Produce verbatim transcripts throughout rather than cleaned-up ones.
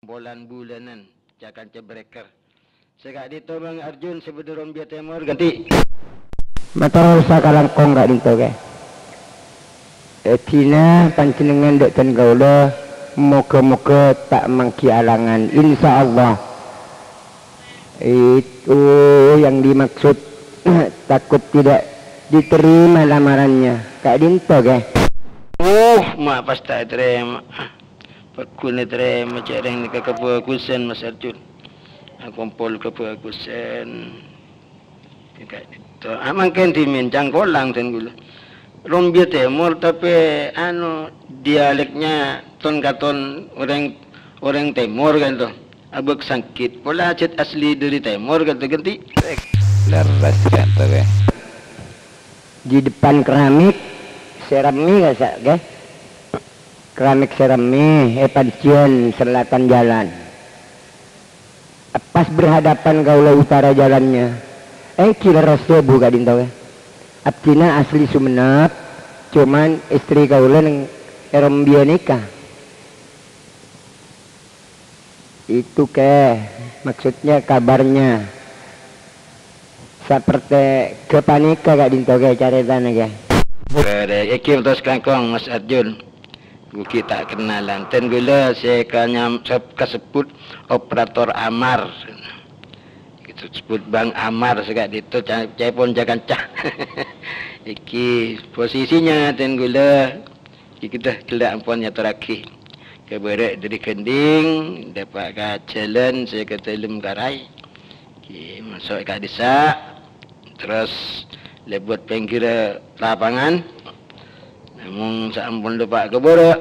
Polan bulanan, ca-kanca breker. Sè ka'dinto Bang Arjun sè bâdâ Rombia Tèmor, Gantè. Mator sakalangkong ka'dinto, Kè. Dhâddhina panjhennengngan dâ' dân kaulâ, moghâ-moghâ ta' mangghi alangan, insyaallah. Itu yang dimaksud, takut tidak diterima lamarannya. Ka'dinto, Kè. Uh, ma' pas ta' ètarèma. Pagghun ètarèma, jhâ' rèng nèka kabhâghusân, Mas Arjun. Akompol kabhâghusân. Ka'dinto. Ah, mangkèn dhimèn cangkolang dân kaulâ. Rombia Tèmor, tapè, anu, dialeknya ton-katon orèng, orèng Tèmor, kan, to. Abâk sangkit. Pola ajât asli dâri Tèmor, kan, to, Gantè. Lerres, kan, to, Kè. Di depan keramik, sè rammè, kasa', Kè. Keramik sè rammè, è pajhiyân selatan jalan. Pas berhadapan kaulâ utara jalannya. Èngghi lerres dhâbu ka'dinto, Kè. Abdhina asli Sumenep, cuman istri kaulâ neng è Rombia nèka. Itu, Kè, maksudnya kabarnya. Seperti ghâpanèka ka'dinto, Kè, carètana, Kè. Bârâ, èngghi terros kalangkong, Mas Arjun. Ghugi ta' kennalan. Dân kaulâ sè kanyam-, sè kasebbhut operator Amar. Itu disebut Bang Amar sè ka'dinto ca-, ca'èpon ca-kanca. Èngghi posisinya dân kaulâ, èngghi ghellâ' ampon ngatorraghi. Ka bârâ' dâri Gending, dâpa' ka jhâlân sè ka dâlem Karai. Èngghi maso' ka dhisa, terros lèbât pèngghirra lapangan. Namong saampon dâpa' ka bârâ',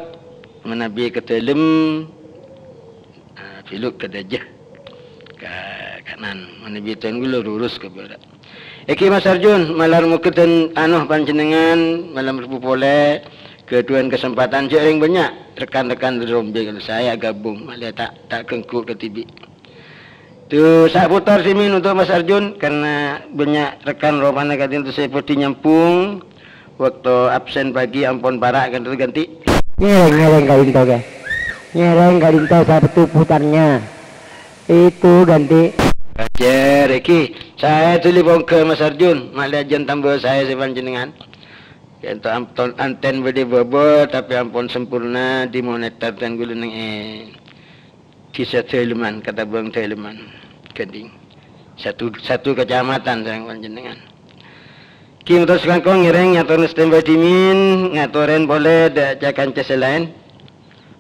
manabi ka dâlem, ah, bellok ka dâjâ, ka kanan. Manabi dân kaulâ lurus ka bârâ'. Èngghi Mas Arjun, malar moghâ dân, anu, panjhennengngan, malar rabu polè, ghâdhuwân kasempatan, jhâ' rèng bânnya', rekan-rekan dâri Rombia, saya gabung, malè ta', ta' ganggu ka dhibi'. Tuh, saputar sini untuk Mas Arjun, karena banyak rekan ropana ka'dinto sè bhâdhi nyambhung, waktu absen pagi ampon para' ka'dinto Gantè. Ngèrèng, ngèrèng ka'dinto, Kè. Ngèrèng ka'dinto saputarnya. Itu Gantè. Bâjâr, èngghi. Saè dhuli pongghâ Mas Arjun, malè ajân tamba saè sè panjhennengngan. Ka'dinto am-, ton-, anten bâdâ bâbâ, tapè ampon sampurna, dimonitor dân kaulâ neng è dhisa dâlemman, katabâng dâlemman, Gending. Satu, satu kecamatan sareng panjhennengngan. Èngghi mator sakalangkong ngèrèng ngator standby dhimèn, ngatorè polè dâ' ca-kanca sè laèn.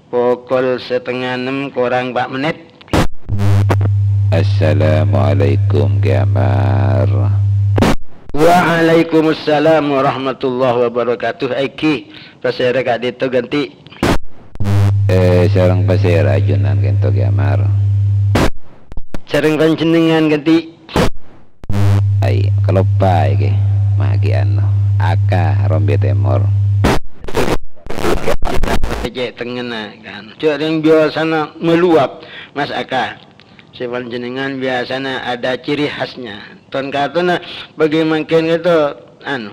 Pokol setengah ennem korang empat menit. Assalamualaikum, Kè Amar. Waalaikumsalam warahmatullahi wabarakatuh. Èngghi, pasèra ka'dinto Gantè? Eh, sareng pasèra ajunan ka'dinto Kè Amar? Sareng panjhennengngan Gantè. Ai, kaloppaè, Kè. Ma' ghi' anu, aka Rombia Tèmor. Cè' tengnga'na, kan. Jhâ' rèng biyasana maluwap, Mas Aka. Sè panjhennengngan biyasana ada ciri khasnya. Ton-katonna bâgi mangkèn ka'dinto, anu,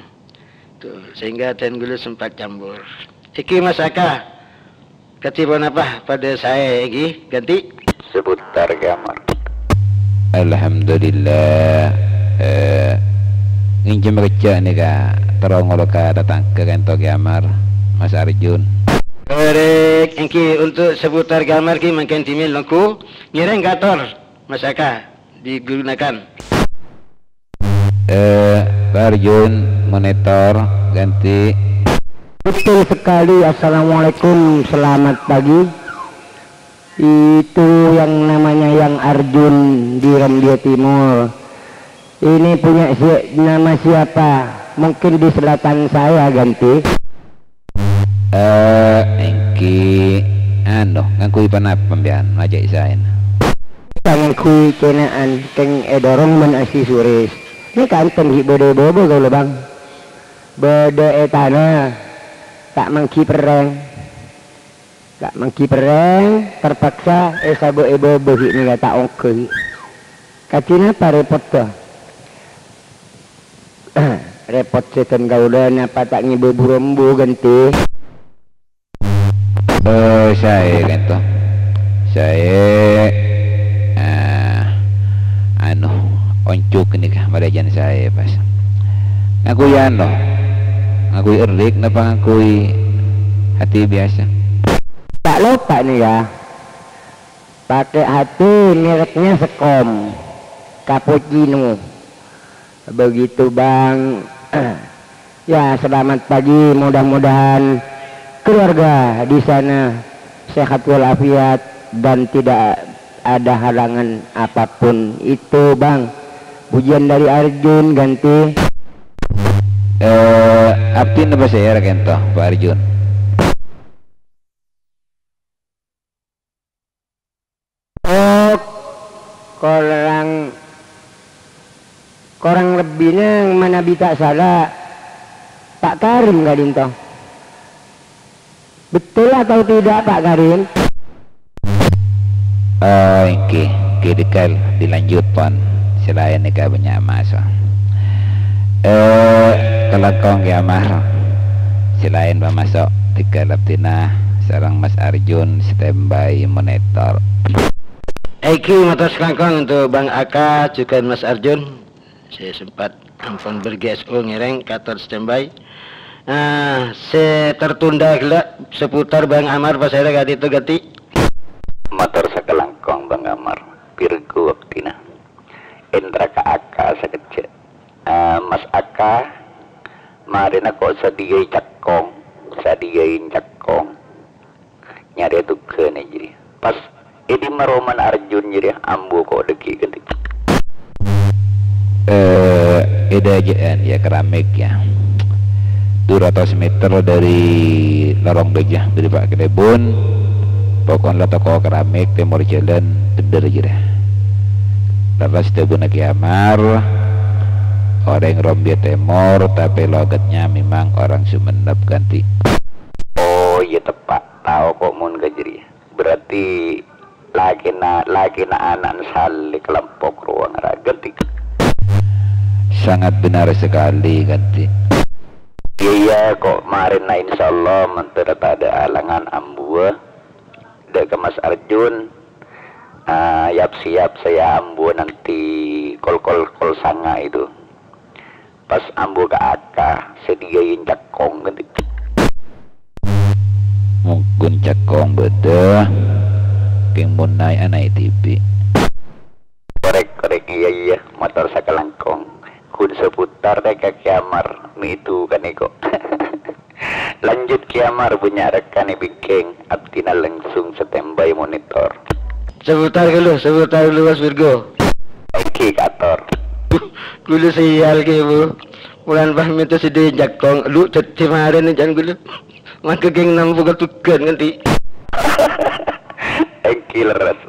tuh, sehingga dân kaulâ sempat cambur. Èngghi Mas Aka, kadhi ponapa padâ saè èngghi, Gantè? Seputar Kè Amar. Alhamdulillah, eh, ngènjhâm kèjjhâ' nèka terro ngolok ka tatangghâ ka'dinto Kè Amar, Mas Arjun. Korèk, èngghi untuk seputar Kè Amar ghi mangkèn dhimèn longghu, ngèrèng kator, Mas Aka, digunakan. Eh, Pak Arjun, monitor, Gantè. Betul sekali, assalamualaikum, selamat pagi. Itu yang namanya Yang Arjun di Rombia Timur. Ini punya si-, nama siapa? Mungkin di selatan saya, Gantè. Eh, èngghi, anu, ngangghuy ponapa sampèyan majâi saèna? Ngangghuy cèna'an, kèng èdorong bân Aji Suris. Nèka enten ghi' bâdâ è bâbâ kaulâ, Bang. Bâdâ è tana, ta' mangghi perrèng. Ta' mangghi perrèng, terpaksa èsabâ' è bâbâ ghi' nèka ta' ongghâ ghi'. Kadhi napa rèpotta? Rèpot sèdhân kaulâ napa ta' ngibâ bu-rombu, Gantè? Eh, saè ka'dinto. Saè, Jhân saè, pas. Ngakui anu, ngakui èrrik napa ngakui hati biasa? Ta' loppa nèka, pakè hati mereknya Sekom, cappuccino. Begitu, Bang. Ya, selamat pagi. Mudah-mudahan keluarga di sana sehat walafiat dan tidak ada halangan apapun itu, Bang. Pujian dari Arjun ganti. Eh, abdhina bâsa èra kento, Pak Arjun. Oh, korang, korang lebbina manabi ta' sala, Pak Karim ka'dinto. Betul atau tidak, Pak Karim? Oh, èngghi, èngghi, Tegal, dilanjut pon. Sè laèn nèka bânnya' maso'. Eh, kalangkong Kè Amar. Sè laèn pamaso', Tegal abdhina sareng Mas Arjun standby monitor. Èngghi, mator sakalangkong untuk Bang Aka juga Mas Arjun. Sè sempat ampon ber-G S O ngèrèng, kator standby. Ah, sè tertunda ghellâ' seputar Bang Amar, pasèra ka'dinto ganti. Mator sakalangkong Bang Amar, Virgo abdhina. Èntra ka Aka sakejjhâ'. Ah, Mas Aka, marèna ko' sadhiyâi cakong, sadhiyâi cakong. Nyarè duggâna jârèya. Pas è dimma romana Arjun jârèya, ambu ko' dhâggi' ghântè. Eh, è dâjâ'ân, ya, keramik, ya. Dua ratus meter dari Lorong Gajah, dari Pak Kelebon. Pokokna la toko keramik, tèmor jhâlân, bhendher jârèya. Lerres dhâbuna Kè Amar, orèng Rombia Tèmor, tapè logatnya memang orang Sumenep, ganti. Oh, iyâ, teppa'. Tao ko' mon ka jârèya. Berarti lakèna, lakèna ana'na Saleh kalampok rowa ngara, ganti. Sangat benar sekali, ganti. Iyâ, iyâ, ko' marèna, insyaallah, mon tadâ' tadâ' alangan ambuwâ dâ' ka Mas Arjun. Ah, yap-siyap saya ambuwâ nanti kol-kol, kol sanga itu. Pas ambu ka Aka, sadhiyâi cakong, ganti. Mongghun cakong bâdâ, kèng mon naè', anaè' dhibi'. Korèk, korèk, iyâ, iyâ, mator sakalangkong. Ghun seputar rè ka Kè Amar, mè' èdhu kanèko. Lanjut Kè Amar, bânnya' rekanè bingkèng, abdhina langsung standby monitor. Seputar ghâllu, seputar ghâllu, Mas Virgo. Èngghi, kator. Ghulâ sial kè, Bu. Molan pas mènta sadhiyâi cakong, lu dhâddhi marèna can ghulâ. Mangkèn kèng nambu ka duggân nganti. Èngghi, lerres.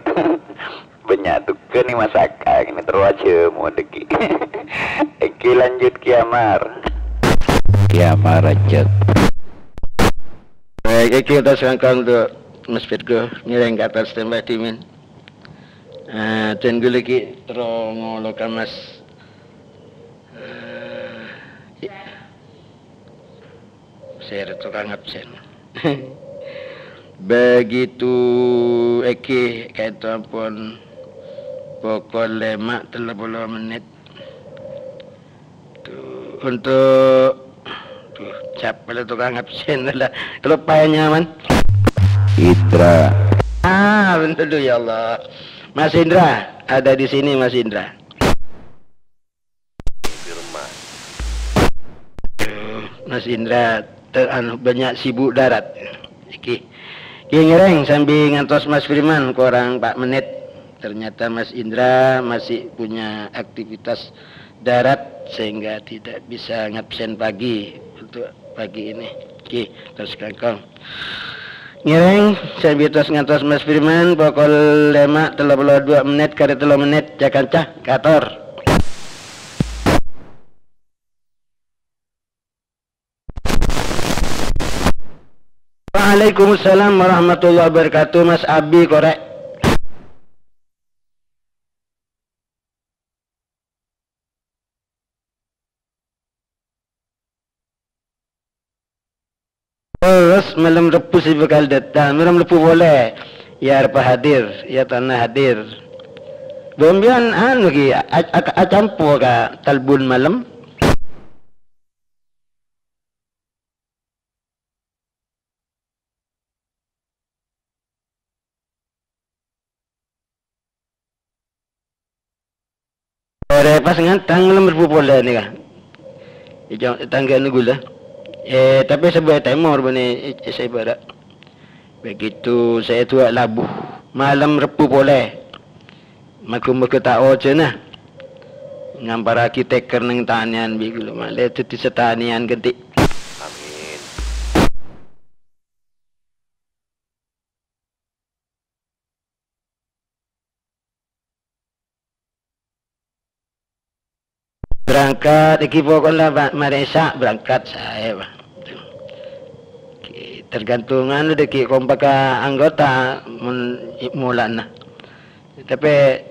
Bânnya' duggân nè masaka, ngènè terro ajhâ mon dhâggi'. Èngghi, lanjut Kè Amar. Kè Amar ajhâk. Baik, èngghi, atas langkong untuk Mas Virgo, ngèrèng ka atas tembak dimin. Ah, dân ghulâ ghi' terro ngolo ka Mas. Ah, i-, Sèra tokang absen. Begitu, èngghi, ka'dinto ampon pokol lèma' tello polo mennit. Tuh, untuk, tuh, sapa la tokang absen la? Loppa nyaman. Indra. Ah, bhendher, ya Allah. Mas Indra, ada di sini, Mas Indra. Firman. Mas Indra, ter-, anu, bânnya' sibuk darat. Iki. Iki ngèrèng sambi ngantos Mas Firman korang empat menit. Ternyata Mas Indra masih punya aktivitas darat sehingga tidak bisa ngabsen pagi untuk pagi ini. Oke, terus kangkong. Ngèrèng, sambi tos ngantos Mas Firman, pokol lèma' tello polo dua menit karè tello menit, ca-kanca, kator. Waalaikumsalam warahmatullahi wabarakatuh, Mas Abi, korèk. Terros malem Rebbhu sè bhâkal dâteng, malem Rebbhu polè. Yâ Arpa hadir, Yâ Tana hadir. Sampèyan anu ghi, a-, a-, acampo ka talbun malem. Ore pas ngantang malem Rebbhu polè nèka. Ijo tangghâna ghulâ. Eh, tapè sabâ tèmor bânnè, eh, sabâ bârâ'. Begitu sè duwâ' labu. Malem Rebbhu polè. Moghâ-moghâ ta' ojhâna. Ngamparraghi tèkèr neng tanèyan bi' ghulâ malè dhâddhi satanèyan ghântè'. Amin. Berangkat, èngghi poko'na, Pak, marè Isya' berangkat saè, Pak. Èngghi tergantungan dâgghi' kompakka anggota mon molana. Tapè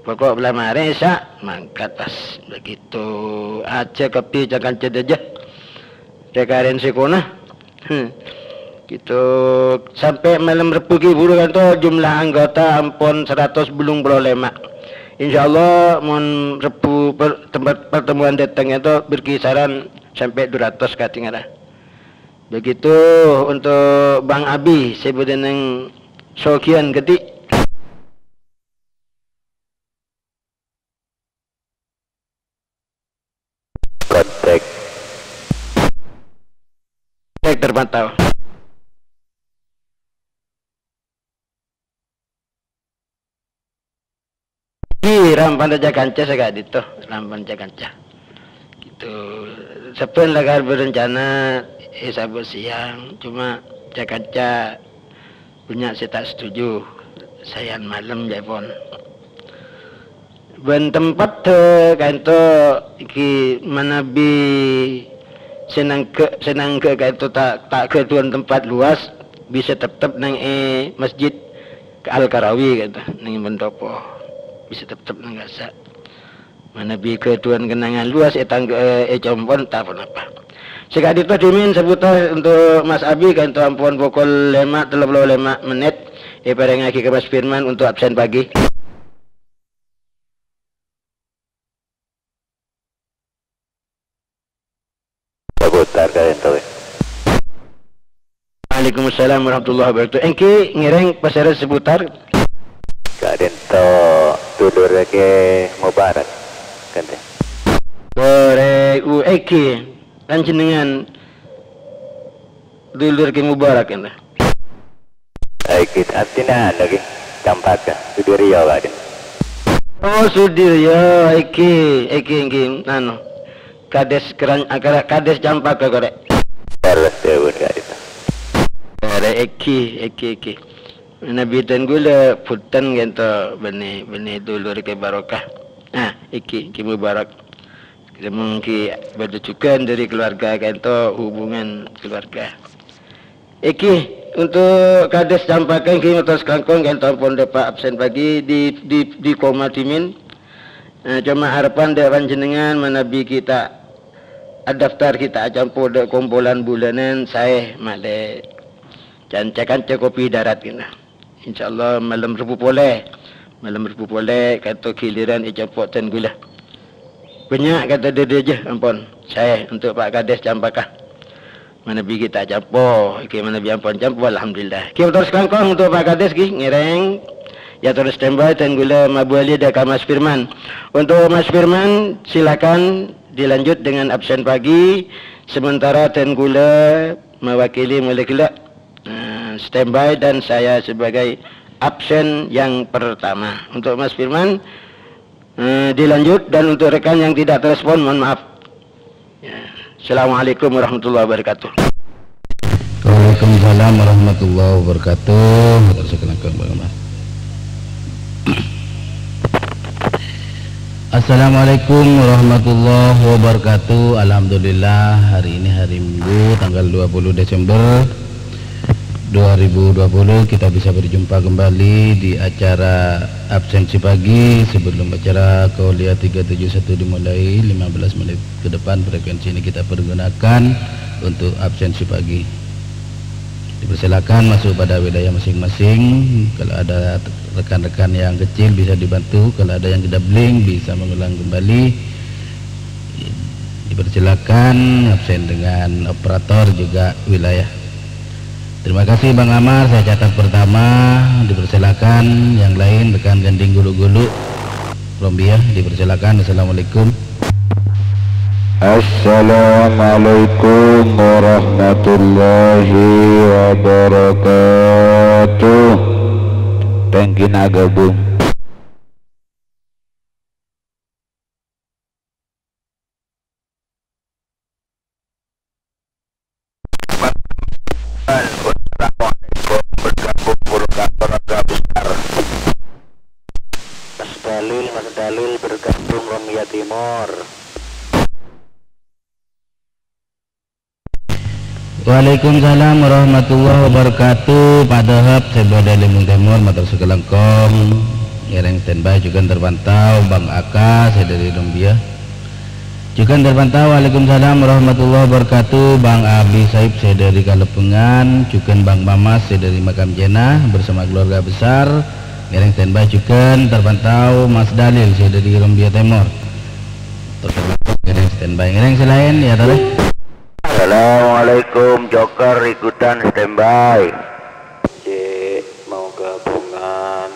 poko' la marè Isya' mangkat pas. Begitu ajâ kabbhi ca-kanca dâjâ. Rèkarèn sèkona. Hmm. Gitu. Sampè' malem Rebbhu ghi' buru kanto jumlah anggota ampon saratos bâllung polo lèma'. Insyaallah mon Rebbhu per-, tempat pertemuan dâteng kanto berkisaran sampè' dua ratus kadhingnga. Begitu untuk Bang Abi sè bâdâ neng Sogiyan Gedhi. Kontak. Cek terpantau. Di rampan ca-kanca sè ka'dinto, rampan ca-kanca. Gitu. Sabbhân lakar berencana, eh, sabâ siang, cuma ca-kanca bânnya' sè ta' setuju, saèyan malem, jâ' pon. Bân tempat, eh, ka'dinto ghi manabi sè nangghâ', sè nangghâ' ka'dinto ta', ta' ghâdhuwân tempat luas, bisa teptep neng è Masjid Al-Karawi ka'dinto, neng è pendopo. Bisa teptep neng kassa'. Manabi ghâdhuwân kennengngan luas è tangghâ, è compo'na ta' ponapa. Sè ka'dinto dhimèn seputar untuk Mas Abi ka'dinto ampon pokol lèma' tello polo lèma' mennit èparèngaghi ka Mas Firman untuk absen pagi. Seputar ka'dinto, wè. Waalaikumsalam warahmatullahi wabarakatuh. Èngghi ngèrèng pasèra seputar? Ka'dinto dulurra Kè Mubarak, ka'dinto. Bârâ' u èngghi panjhennengngan dulur Kè Mubarak, ka'dinto. Èngghi, artèna anu, ghi, Campaka, Sudiryo, ka'dinto. Oh, Sudiryo, èngghi, èngghi, èngghi, anu, Kades Keran-, akara-, Kades Campaka, korè'. Terros dâbuna, ka'dinto. Korè' èngghi, èngghi, èngghi. Nabi ten ghulâ bhunten ka'dinto bânnè, bânnè dulur Kè Barokah. Ah, èngghi, Kè Mubarak. Mungkin bâdâ jhughân dâri keluarga ka'dinto, hubungan keluarga. Èngghi, untuk Kades Campaka èngghi ngotos kalangkong ka'dinto ampon dâpa' absen pagi di, di, di koma dhimèn. Eh, coma arebbhân dâ' panjhennengngan manabi ghi' ta' adaftar ghi' ta' acampo dâ' kompolan bulânan saè malè can-, ca-kanca kopi darat ka'dinto. Insyaallah malem Rebbhu polè. Malem Rebbhu polè, ka'dinto ghiliran è compo' ten ghulâ. Bânnya' ka'dinto dâdâjâ ampon. Saè untuk Pak Kades Campaka. Manabi ghi' ta' acampo, èngghi manabi ampon acampo, alhamdulillah. Ghi' terros kalangkong untuk Pak Kades ghi, ngèrèng. Ya terros standby ten ghulâ mabâli dâ' ka Mas Firman. Untuk Mas Firman, silakan dilanjut dengan absen pagi. Sementara ten ghulâ mewakili malè ghellâ'. Eh, standby dan saya sebagai absen yang pertama. Untuk Mas Firman, eh, dilanjut, dan untuk rekan yang tidak terespon, mohon maaf. Ya. Assalamualaikum warahmatullahi wabarakatuh. Waalaikumsalam warahmatullahi wabarakatuh. Assalamualaikum warahmatullahi wabarakatuh. Alhamdulillah, hari ini hari Minggu, tanggal dua puluh Desember dua ribu dua puluh, kita bisa berjumpa kembali di acara absensi pagi. Sebelum acara Kauliah tiga tujuh satu dimulai, lima belas menit ke depan frekuensi ini kita pergunakan untuk absensi pagi. Dipersilakan masuk pada wilayah masing-masing. Kalau ada Rekan-rekan yang kecil bisa dibantu, kalau ada yang kedabling bisa mengulang kembali. Dipersilakan absen dengan operator juga wilayah. Terima kasih Bang Amar, saya catat pertama. Dipersilakan yang lain, rekan Gending Gulu-Gulu. Rombia, dipersilakan. Assalamualaikum. Assalamualaikum warahmatullahi wabarakatuh. Thank you, na gabung. Assalamualaikum, bergabung puluh kantor keluarga besar. Mas Dalil, Mas Dalil bergabung Rombia Timur. Waalaikumsalam warahmatullahi wabarakatuh. Pak Dahab, sè bâdâ Limbung Tèmor, mator sakalangkong. Ngèrèng standby, jhughân terpantau, Bang Aka, sè dâri Rumbia. Jhughân terpantau, waalaikumsalam warahmatullahi wabarakatuh, Bang Abi Saib, sè dâri Kalebbengan, jhughân Bang Mamas, sè dâri Makam Jena, bersama keluarga besar. Ngèrèng standby, jhughân terpantau, Mas Dalil, sè dâri Rumbia Tèmor. Terus ngèrèng standby, ngèrèng sè laèn, ya, torè. Assalamualaikum, Joker ikutan standby. Cek, mau gabungan.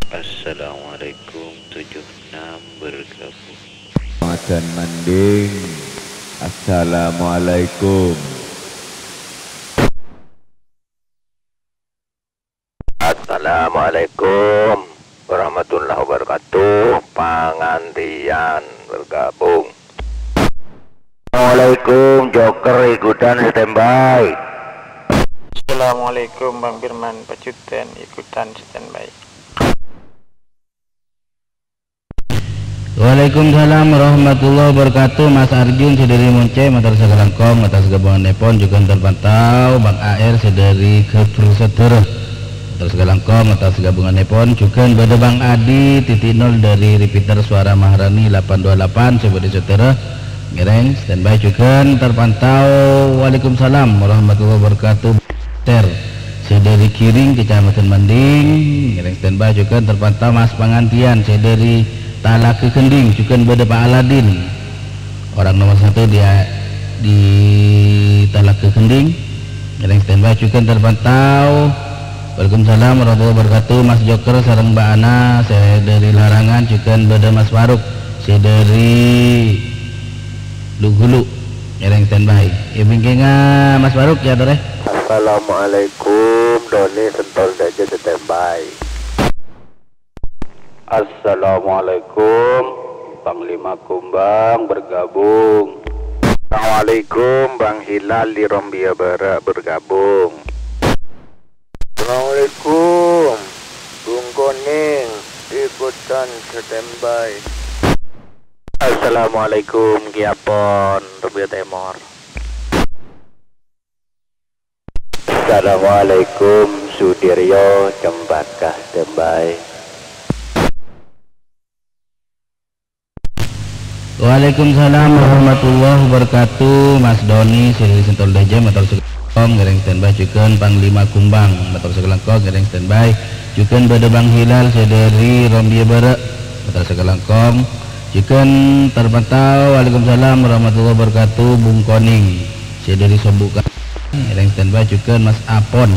Assalamualaikum, tujuh enam bergabung. Macan Mending. Assalamualaikum. Assalamualaikum warahmatullahi wabarakatuh. Pangantian bergabung. Assalamualaikum, Joker ikutan standby. Assalamualaikum, Bang Firman Pajutan ikutan standby. Waalaikumsalam warahmatullahi wabarakatuh. Mas Arjun sè dâri Moncè, mator sakalangkong atas gabunganèpon, jhughân terpantau Bang A R sè dâri Gabru Sadara. Mator sakalangkong atas gabunganèpon, jhughân bâdâ Bang Adi titik nol dâri Repeater Suara Maharani lapan dua lapan sè bâdâ Sadara. Ngèrèng standby, jhughân terpantau. Waalaikumsalam warahmatullahi wabarakatuh. Ter, sè dâri Giring, Kecamatan Mending, ngèrèng standby, jhughân terpantau Mas Pangantian, sè dâri Talaga Gending, jhughân bâdâ Pak Aladin. Orang nomor satu di, di Talaga Gending, ngèrèng standby, jhughân terpantau. Waalaikumsalam warahmatullahi wabarakatuh, Mas Joker sareng Mbak Ana, sè dâri Larangan, jhughân bâdâ Mas Faruk, sè dâri Lu-Gulu, ngèrèng standby. È bingkèngnga Mas Faruk, ya, torè. Assalamualaikum, Doni Sentol Dâjâ standby. Assalamualaikum, Panglima Kumbang bergabung. Assalamualaikum, Bang Hilal di Rombia Barat bergabung. Assalamualaikum, Bung Koning ikutan standby. Assalamualaikum, Kiapon, Rombia Tèmor. Assalamualaikum, Sudiryo Cempaka standby. Waalaikumsalam warahmatullahi wabarakatuh. Mas Doni, sè dâri Sentol Dâjâ, mator sakalangkong, ngèrèng standby, jhughân Panglima Kumbang, mator sakalangkong, ngèrèng standby, jhughân bâdâ Bang Hilal, sè dâri Rombia Barat, mator sakalangkong, jhughân terpantau. Waalaikumsalam warahmatullahi wabarakatuh, Bung Koning. Sè dâri Sombuk Ka-, ngèrèng standby, jhughân Mas Apon.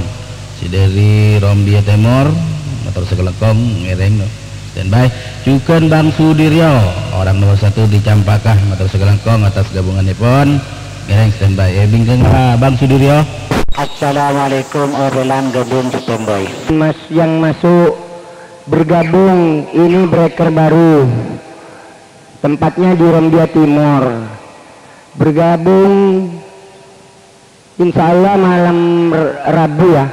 Sè dâri Rombia Tèmor, mator sakalangkong, ngèrèng standby. Jhughân Bang Sudiryo, orang nomor satu di Campaka, mator sakalangkong atas gabunganèpon, ngèrèng standby. È bingkèngnga Bang Sudiryo. Assalamualaikum, Orlan Gading standby. Mas yang masuk bergabung ini breaker baru. Tempatnya di Rombia Timur. Bergabung insya Allah malam R-, Rabu ya.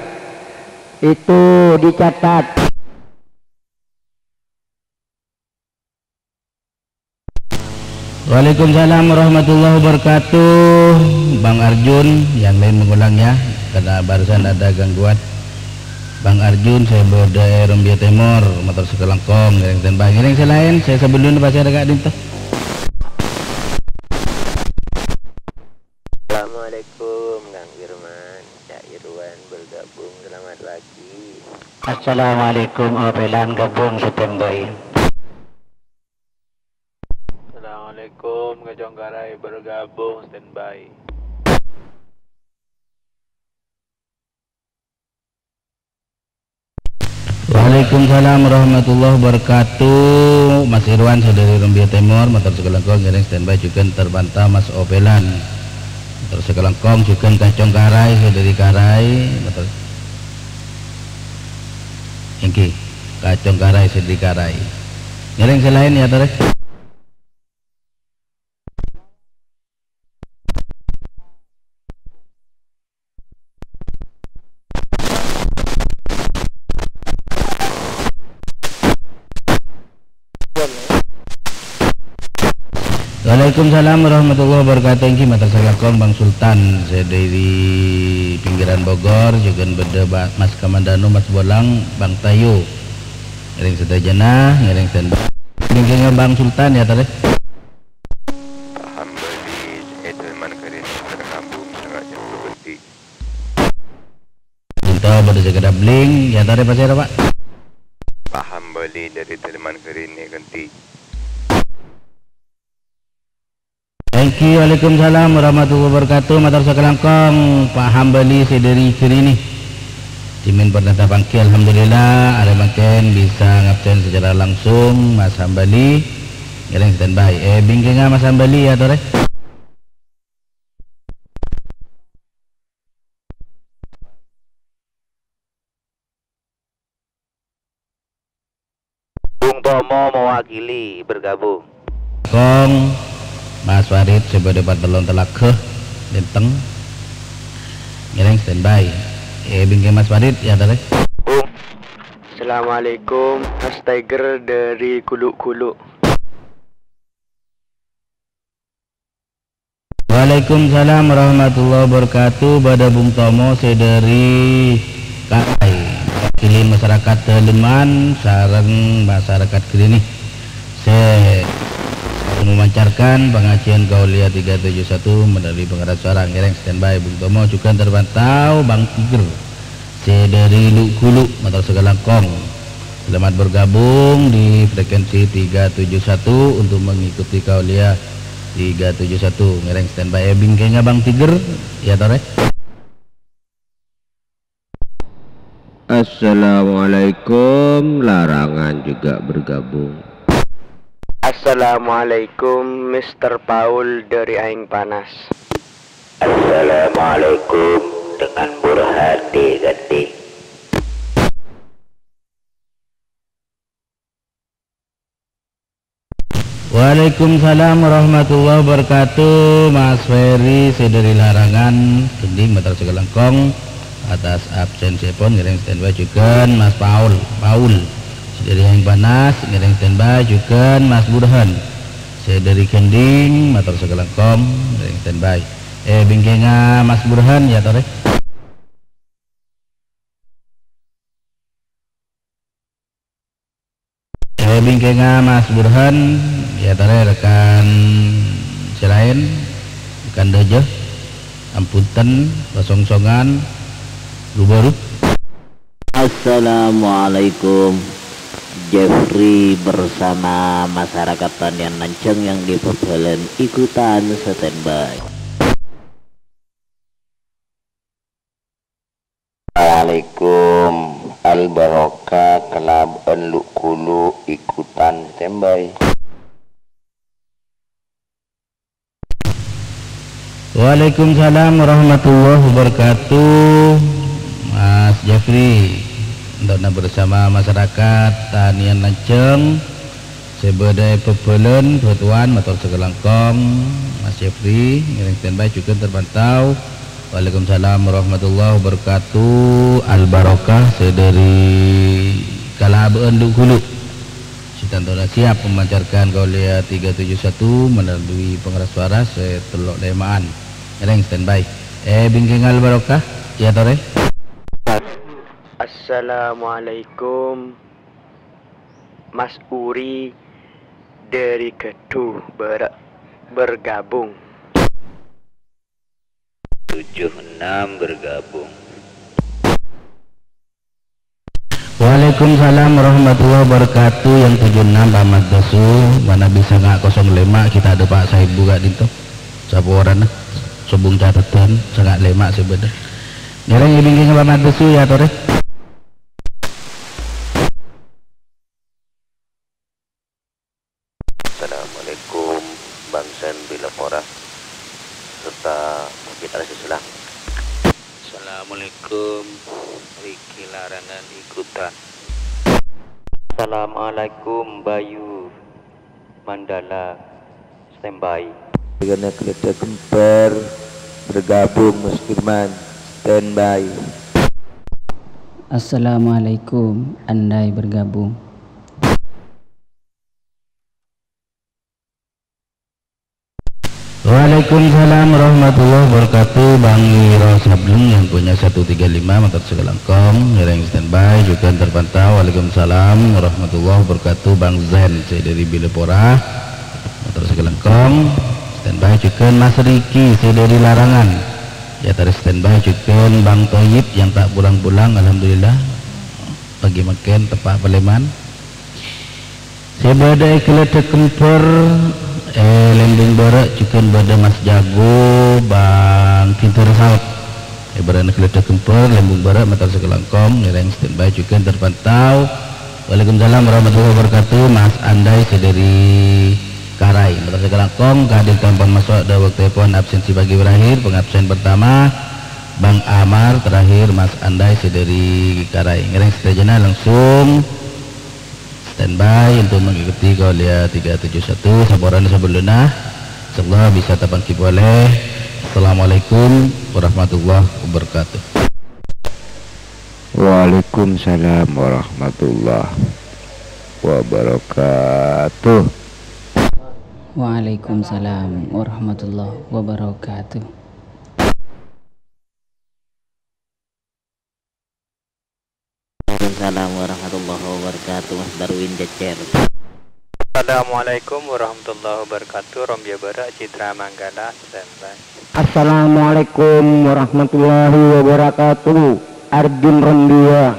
Itu dicatat. Waalaikumsalam warahmatullahi wabarakatuh. Bang Arjun, yang lain mengulang ya, karena barusan ada gangguan. Bang Arjun, sè bâdâ è Rombia Tèmor, mator sakalangkong, ngèrèng standby. Ngèrèng sè laèn, sè sabellunna pasèra ka'dinto. Assalamualaikum, Kang Firman. Bergabung, selamat pagi. Assalamualaikum, Opelan gabung standby. Assalamualaikum, Kacong Karai bergabung standby. Waalaikumsalam warahmatullahi wabarakatuh. Mas Irwan, sè dhâri Rumbia Tèmor, mator sakalangkong, ngèrèng standby jhughân terpantau Mas Opelan. Mator sakalangkong jhughân Kacong Karai, sè dhâri Karai, mator. Èngghi, Kacong Karai, sè dhâri Karai. Ngèrèng sè laèn, yâ, torè. Waalaikumsalam warahmatullahi wabarakatuh. Èngghi, mator sakalangkong Bang Sultan, sè dhâri pinggiran Bogor, jhughân bâdâ Ba-, Mas Kamandanu, Mas Bolang, Bang Tayo. Ngèrèng sadhâjâna, ngèrèng standby. Bingkèngnga Bang Sultan, yâ, torè. Paham bâli, sè dhâlem karèna, kampung, sangajhân berbhânti. Bhunto bâdâ sè kadâ' bling, yâ, torè pasèra, Pa'? Paham bâli dhâri dhâlem karèna ghântè. Èngghi, waalaikumsalam warahmatullahi wabarakatuh. Mator sakalangkong, Pa' Hambali sè dhâri Jerini. Dhimèn pernah tapanggil, alhamdulillah, arè mangkèn bisa ngabsèn secara langsung, Mas Hambali. Ngèrèng standby. Eh, bingkèngnga Mas Hambali, yâ, torè. Bung Tomo mewakili bergabung. Kong, Mas Farid sè bâdâ Patellon Telaga, Lenteng. Ngèrèng standby. Eh, bingkèng Mas Farid, yâ, torè. Bung. Assalamualaikum, Mas Tiger dari Guluk-Guluk. Waalaikumsalam warahmatullahi wabarakatuh. Bâdâ Bung Tomo sè dhâri Karai, mewakili masyarakat Daleman sareng masyarakat Jerini sè memancarkan pengajian Kauliya tiga tujuh satu melalui pengeras suara. Ngèrèng standby Bung Tomo, jhughân terpantau Bang Tiger sè dhâri Lu'-Gulu', mator sakalangkong. Selamat bergabung di frekuensi tiga tujuh satu untuk mengikuti Kauliya tiga tujuh satu. Ngèrèng standby, eh, bingkèngnga Bang Tiger, yâ, torè. Assalamualaikum, Larangan juga bergabung. Assalamualaikum, Mister Paul dari Aeng Panas. Assalamualaikum, dengan Burhan di Gandhi. Waalaikumsalam warahmatullahi wabarakatuh, Mas Ferry sè dhâri Larangan, Gending, mator sakalangkong atas absensièpon, ngèrèng standby jhughân Mas Paul, Paul sè dhâri Aeng Panas, ngèrèng standby jhughân Mas Burhan sè dhâri Gending, mator sakalangkong, ngèrèng standby. Eh, bingkèngnga Mas Burhan, yâ, torè. Eh, bingkèngnga Mas Burhan, yâ, torè rekan sè laèn, rekan dhâjâ, ampun, pasongsongan, ru-bâru. Assalamualaikum. Jeffrey bersama masyarakat Tanian Nanjeng yang di Pebelen ikutan standby. Assalamualaikum. Al Barokah kalabân Lu'-Gulu' ikutan standby. Waalaikumsalam warahmatullahi wabarakatuh. Mas Jafri, untuk bersama masyarakat Tanian Nanjeng, sè bâdâ è Bebelen, Batuan, mator sakalangkong, Mas Jafri, ngèrèng standby jhughân terpantau. Waalaikumsalam warahmatullahi wabarakatuh. Al Barokah, sè dhâri kalabân Lu'-Gulu'. Sè tantona siap memancarkan Kauliya tiga tujuh satu melalui pengeras suara sè tello' lèma'an. Ngèrèng standby. Eh, bingkèngnga Al Barokah, yâ, torè. Assalamualaikum. Mas Uri dari Gedu ber-, bergabung. Tujuh enam bergabung. Waalaikumsalam warahmatullahi wabarakatuh. Yang tujuh enam Pak Maddasu, manabi sanga' kosong lima, kita ada Pak Saibu ka'dinto. Saporana, sobung catetan, sanga' lima sè bâdâ. Ngèrèng èbingkèng Pak Maddasu, ya, torè. Assalamualaikum, Bang Sen Bilapora, serta Bukit Alas Islam. Assalamualaikum, Riki Larangan Ikutan. Assalamualaikum, Bayu Mandala, standby. Dengan Geledah Gempar, bergabung, Mus Firman, standby. Assalamualaikum, andai bergabung. Waalaikumsalam warahmatullahi wabarakatuh. Bang Wiro Sableng yang punya satu tiga lima, mator sakalangkong, ngèrèng standby, jhughân terpantau. Waalaikumsalam warahmatullahi wabarakatuh. Bang Zen, sè dâri Bilapora, mator sakalangkong, standby, jhughân Mas Riki, sè dâri Larangan. Ya, terus standby, jhughân Bang Toyib yang tak pulang-pulang, alhamdulillah. Pagi mangkèn teppa' palèman. Sè bâdâ è Geledah Gempar, è Lembung Bârâ', jhughân bâdâ Mas Jago, Bang Ginter Saut. È bârâ'na Geledah Gempar, Lembung Bârâ', mator sakalangkong, ngèrèng standby, jhughân terpantau. Waalaikumsalam warahmatullahi wabarakatuh, Mas Andai sè dâri Karai. Mator sakalangkong, ka'dinto ampon maso' dâ' bâktona absensi pagi berakhir, pengabsen pertama, Bang Amar, terakhir, Mas Andai sè dâri Karai. Ngèrèng sadhâjâna langsung standby untuk mengikuti kuliah tiga tujuh satu. Saporana sabellunna, insyaallah bisa tapangghi polè. Assalamualaikum warahmatullahi wabarakatuh. Waalaikumsalam warahmatullahi wabarakatuh. Waalaikumsalam warahmatullahi wabarakatuh. Waalaikumsalam warahmatullahi wabarakatuh, Mas Darwin Cecer. Assalamualaikum warahmatullahi wabarakatuh, Rombia Bârâ', Citra Manggala, standby. Assalamualaikum warahmatullahi wabarakatuh, Ardin Rombia.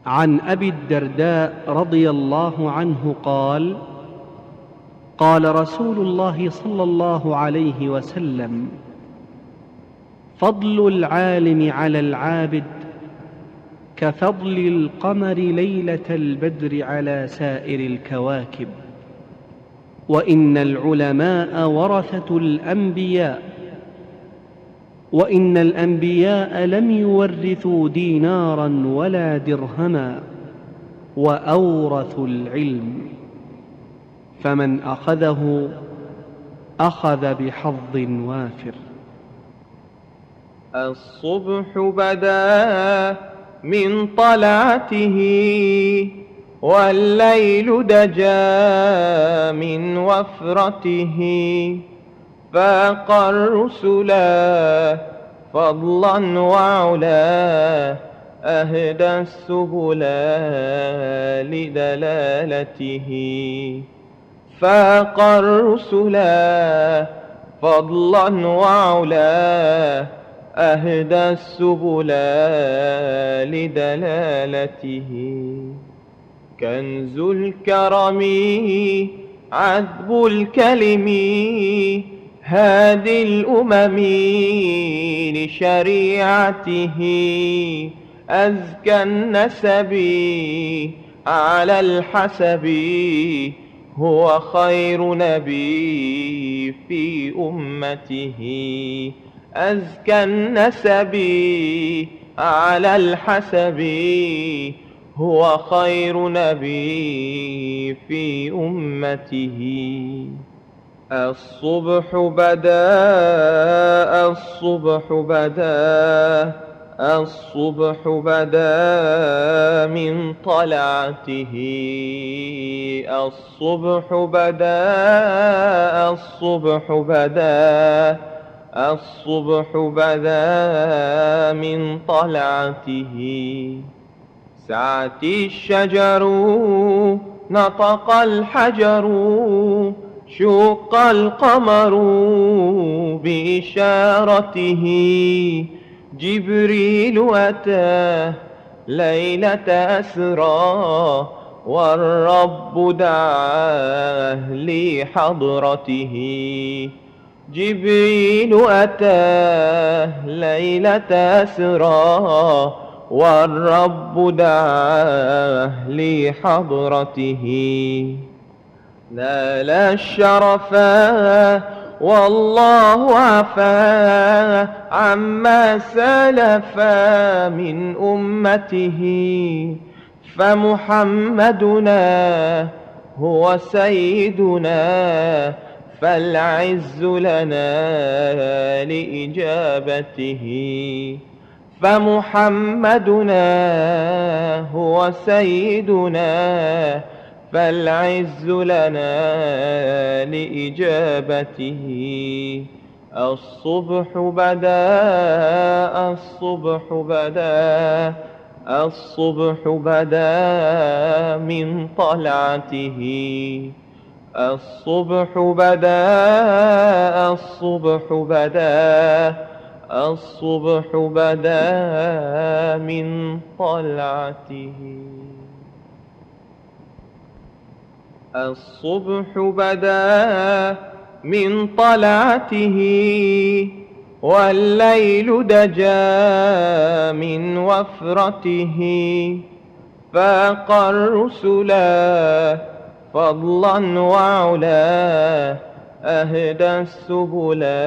عن أبي الدرداء رضي الله عنه قال: قال رسول الله صلى الله عليه وسلم: فضل العالم على العابد كفضل القمر ليلة البدر على سائر الكواكب، وإن العلماء ورثة الأنبياء، وإن الأنبياء لم يورثوا دينارا ولا درهما، وأورثوا العلم، فمن أخذه أخذ بحظ وافر. الصبح بدا من طلعته، والليل دجا من وفرته، فاق الرسلا فضلا وعلا، أهدى السبلا لدلالته. فاق الرسلا فضلا وعلا، أهدى السبلا لدلالته. كنز الكرم عذب الكلم، هادي الأمم لشريعته. أزكى النسب على الحسب، هو خير نبي في أمته. أزكى النسب على الحسب، هو خير نبي في أمته. الصبح بدا، الصبح بدا، الصبح بدا من طلعته. الصبح بدا، الصبح بدا، الصبح بدا من طلعته. سعت الشجر، نطق الحجر، شق القمر بإشارته. جبريل أتى ليلة أسرى، والرب دعاه لحضرته. جبريل أتى ليلة أسرى، والرب دعاه لحضرته. نال الشرفا والله عفا عما سلفا من أمته. فمحمدنا هو سيدنا، فالعز لنا لإجابته. فمحمدنا هو سيدنا، فالعز لنا لإجابته. الصبح بدا، الصبح بدا، الصبح بدا من طلعته. الصبح بدا، الصبح بدا، الصبح بدا من طلعته. الصبح بدا من طلعته، والليل دجا من وفرته. فاق الرسلا فضلا وعلا، أهدى السبلا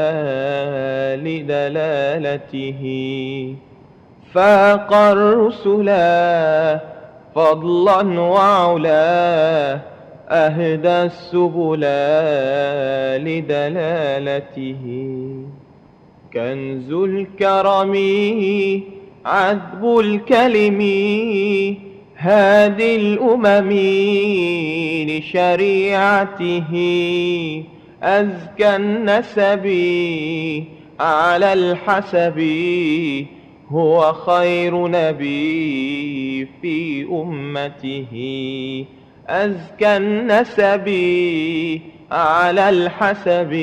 لدلالته. فاق الرسلا فضلا وعلا، أهدى السبلا لدلالته. كنز الكرم عذب الكلم، هادي الأمم لشريعته. أزكى النسب على الحسب، هو خير نبي في أمته. أزكى النسب على الحسب،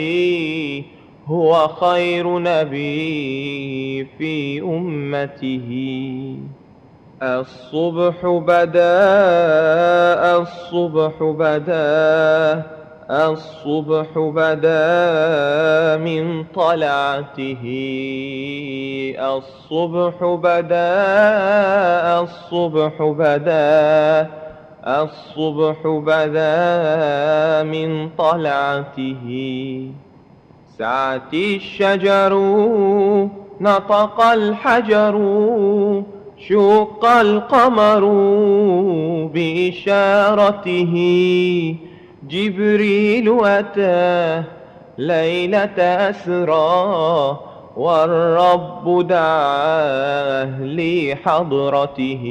هو خير نبي في أمته. الصبح بدا، الصبح بدا، الصبح بدا من طلعته. الصبح بدا، الصبح بدا، الصبح بدا من طلعته. سعت الشجر، نطق الحجر، شق القمر بإشارته. جبريل أتى ليلة أسرى، والرب دعاه لحضرته.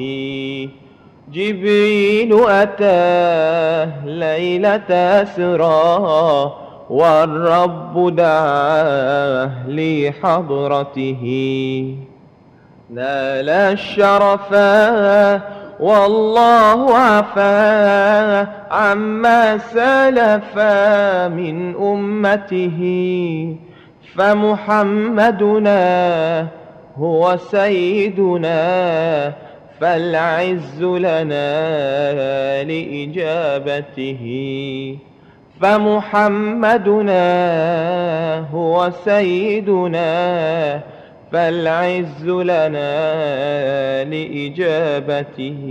جبريل أتى ليلة أسرى، والرب دعاه لحضرته. نال الشرفا والله عفا عما سلف من أمته، فمحمدنا هو سيدنا، فالعز لنا لإجابته. فمحمدنا هو سيدنا، فالعز لنا لإجابته.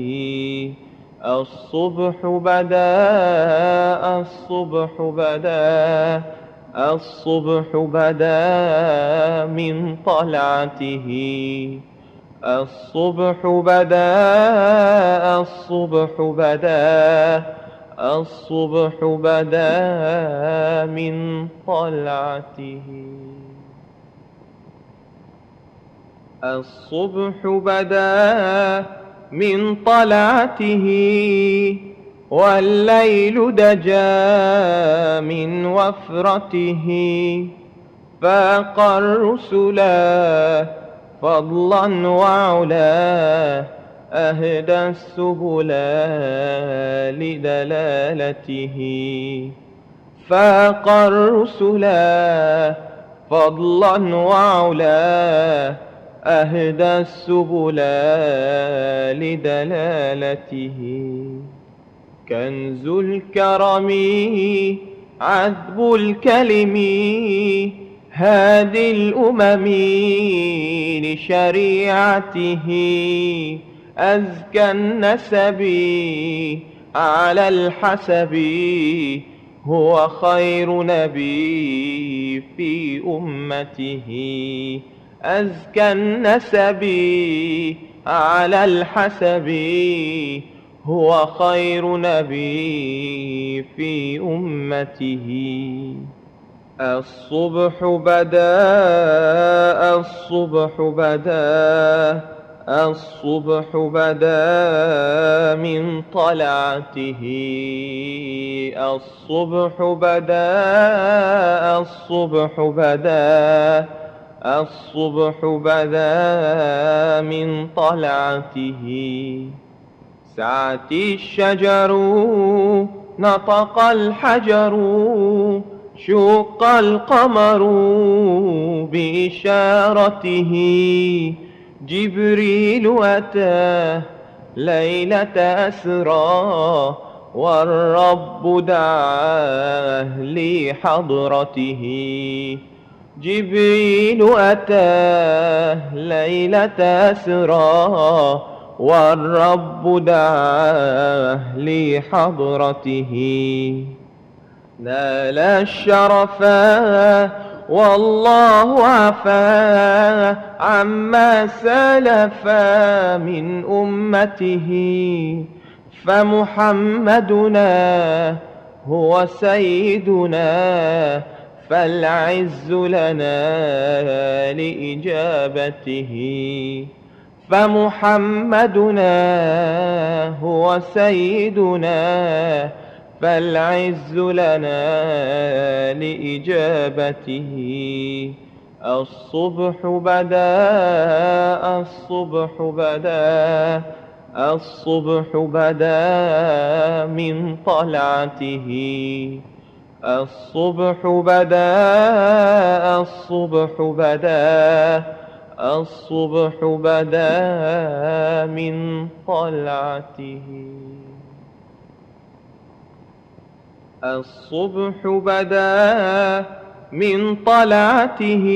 الصبح بدا، الصبح بدا، الصبح بدا من طلعته. الصبح بدا، الصبح بدا، الصبح بدا من طلعته. الصبح بدا من طلعته، والليل دجا من وفرته. فاق الرسلا فضلا وعلا، أهدى السبلا لدلالته. فاق الرسلا فضلا وعلا، أهدى السبلا لدلالته. كنز الكرم عذب الكلم، هادي الأمم لشريعته. أزكى النسب على الحسب، هو خير نبي في أمته. أزكى النسب على الحسب، هو خير نبي في أمته. الصبح بدا، الصبح بدا، الصبح بدا من طلعته. الصبح بدا، الصبح بدا، الصبح بدا من طلعته. سعت الشجر، نطق الحجر، شق القمر بإشارته. جبريل أتى ليلة أسرى، والرب دعاه لحضرته. جبريل أتى ليلة أسرى، والرب دعاه لحضرته. نال الشرفا والله عفا عما سلف من أمته. فمحمدنا هو سيدنا، فالعز لنا لإجابته. فمحمدنا هو سيدنا، فالعز لنا لإجابته. الصبح بدا، الصبح بدا، الصبح بدا من طلعته. الصبح بدا، الصبح بدا، الصبح بدا من طلعته. الصبح بدا من طلعته،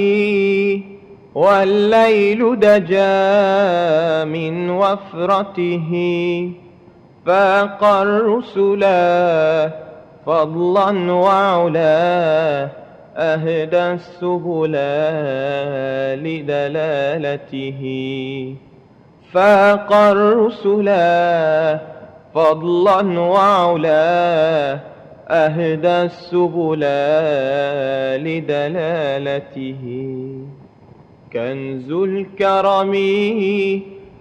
والليل دجا من وفرته. فاق الرسلا فضلا وعلا، أهدى السبلا لدلالته. فاق الرسلا فضلا وعلا، أهدى السبلا لدلالته. كنز الكرم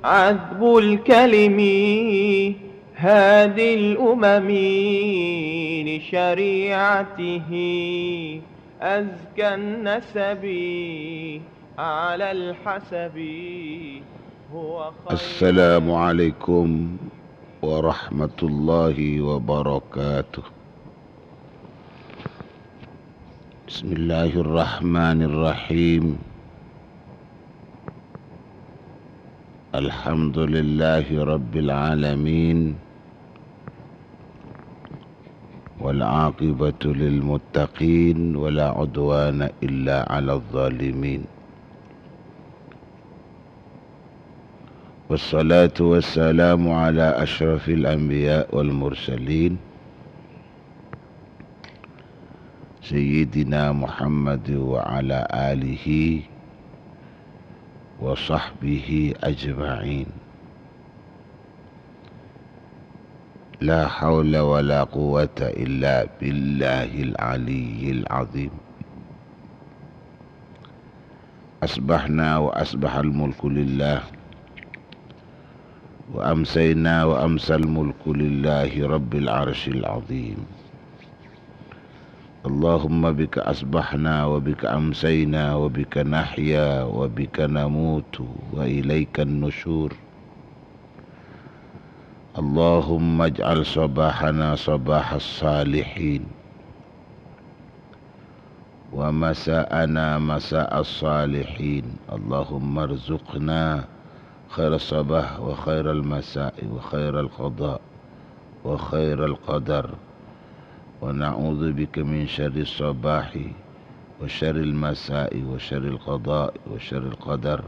عذب الكلم، هادي الأمم لشريعته. أزكى النسب على الحسب، هو خير. السلام عليكم ورحمة الله وبركاته. بسم الله الرحمن الرحيم. الحمد لله رب العالمين. والعاقبة للمتقين ولا عدوان إلا على الظالمين. والصلاة والسلام على أشرف الأنبياء والمرسلين سيدنا محمد وعلى آله وصحبه أجمعين. لا حول ولا قوة إلا بالله العلي العظيم. أصبحنا وأصبح الملك لله، وأمسينا وأمسى الملك لله رب العرش العظيم. اللهم بك أصبحنا وبك أمسينا وبك نحيا وبك نموت وإليك النشور. اللهم اجعل صباحنا صباح الصالحين، ومساءنا مساء الصالحين. اللهم ارزقنا خير الصباح وخير المساء وخير القضاء وخير القدر، ونعوذ بك من شر الصباح وشر المساء وشر القضاء وشر القدر.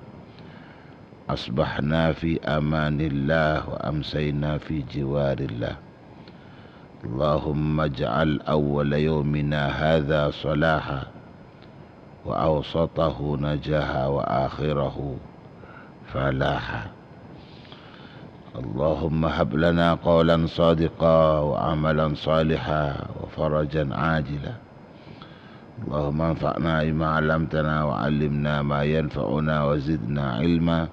أصبحنا في أمان الله وأمسينا في جوار الله. اللهم اجعل أول يومنا هذا صلاحا، وأوسطه نجاحا، وآخره فلاحا. اللهم هب لنا قولا صادقا وعملا صالحا وفرجا عاجلا. اللهم انفعنا بما علمتنا وعلمنا ما ينفعنا وزدنا علما.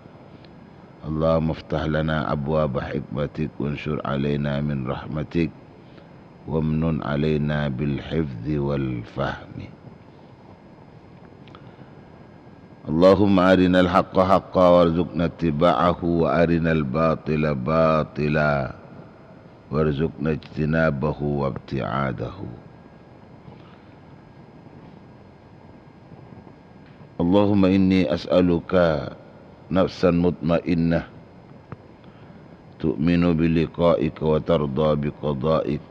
اللهم افتح لنا أبواب حكمتك وانشر علينا من رحمتك وامنن علينا بالحفظ والفهم. اللهم أرنا الحق حقا وارزقنا اتباعه وأرنا الباطل باطلا وارزقنا اجتنابه وابتعاده. اللهم إني أسألك نفسا مطمئنة تؤمن بلقائك وترضى بقضائك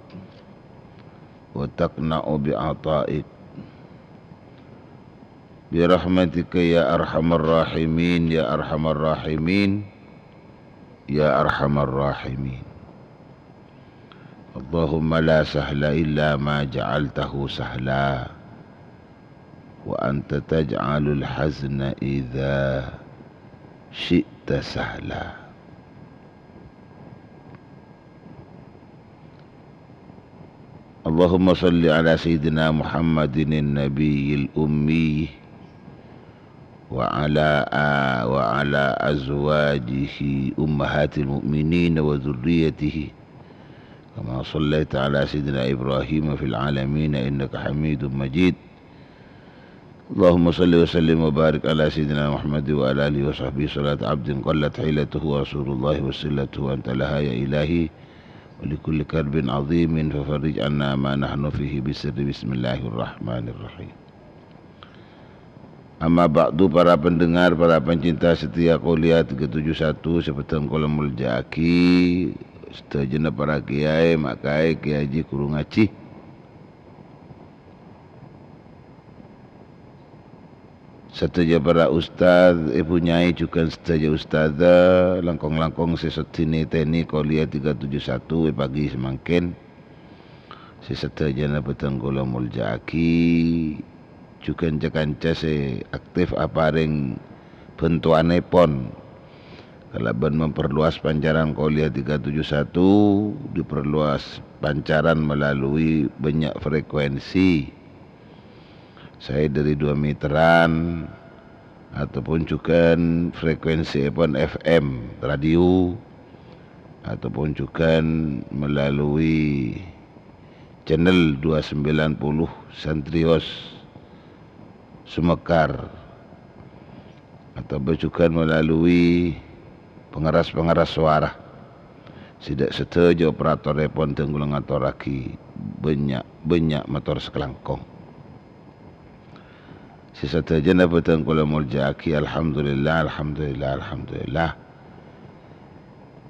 وتقنع بعطائك برحمتك يا أرحم الراحمين، يا أرحم الراحمين، يا أرحم الراحمين. اللهم لا سهل إلا ما جعلته سهلا، وأنت تجعل الحزن إذا شئت سهلا. اللهم صل على سيدنا محمد النبي الأمي وعلى آ-، وعلى أزواجه أمهات المؤمنين وذريته، كما صليت على سيدنا إبراهيم في العالمين إنك حميد مجيد. اللهم صل وسلم وبارك على سيدنا محمد وعلى آله وصحبه صلاة عبد قلت حيلته ورسول الله وسيلته أنت لها يا إلهي، ولكل كرب عظيم ففرج عنا ما نحن فيه بسر بسم الله الرحمن الرحيم. Amma ba'du, para pendengar, para pencinta setia Qolia tiga tujuh satu, sè bhâdhân kaulâ molja'aghi, sadhâjâna para kiai, ma' kaè, kiai haji, ghuru ngajhi. Sadhâjâ para ustad, èbhu nyai, jhughân sadhâjâ ustadza, langkong-langkong sè sèddhi nètènè Qolia tiga tujuh satu è pagi samangkèn. Sè sadhâjâna bhâdhân kaulâ molja'aghi, jhughân ca-kanca sè aktif aparèng bhântowanèpon kalabân memperluas pancaran Qolia tiga tujuh satu, diperluas pancaran melalui banyak frekuensi. Saè dhâri dua meteran, ataupun jhughân frekuensièpon F M, radio, ataupun jhughân melalui channel dua sembilan puluh Santrios Sumekar, ataupun jhughân melalui pengeras-pengeras suara. Sè dâ' sadhâjâ operatorèpon dhân kaulâ ngatorraghi bânnya', bânnya' mator sakalangkong. Sè sadhâjâna bâdhân kaulâ molja'aghi, alhamdulillah, alhamdulillah, alhamdulillah.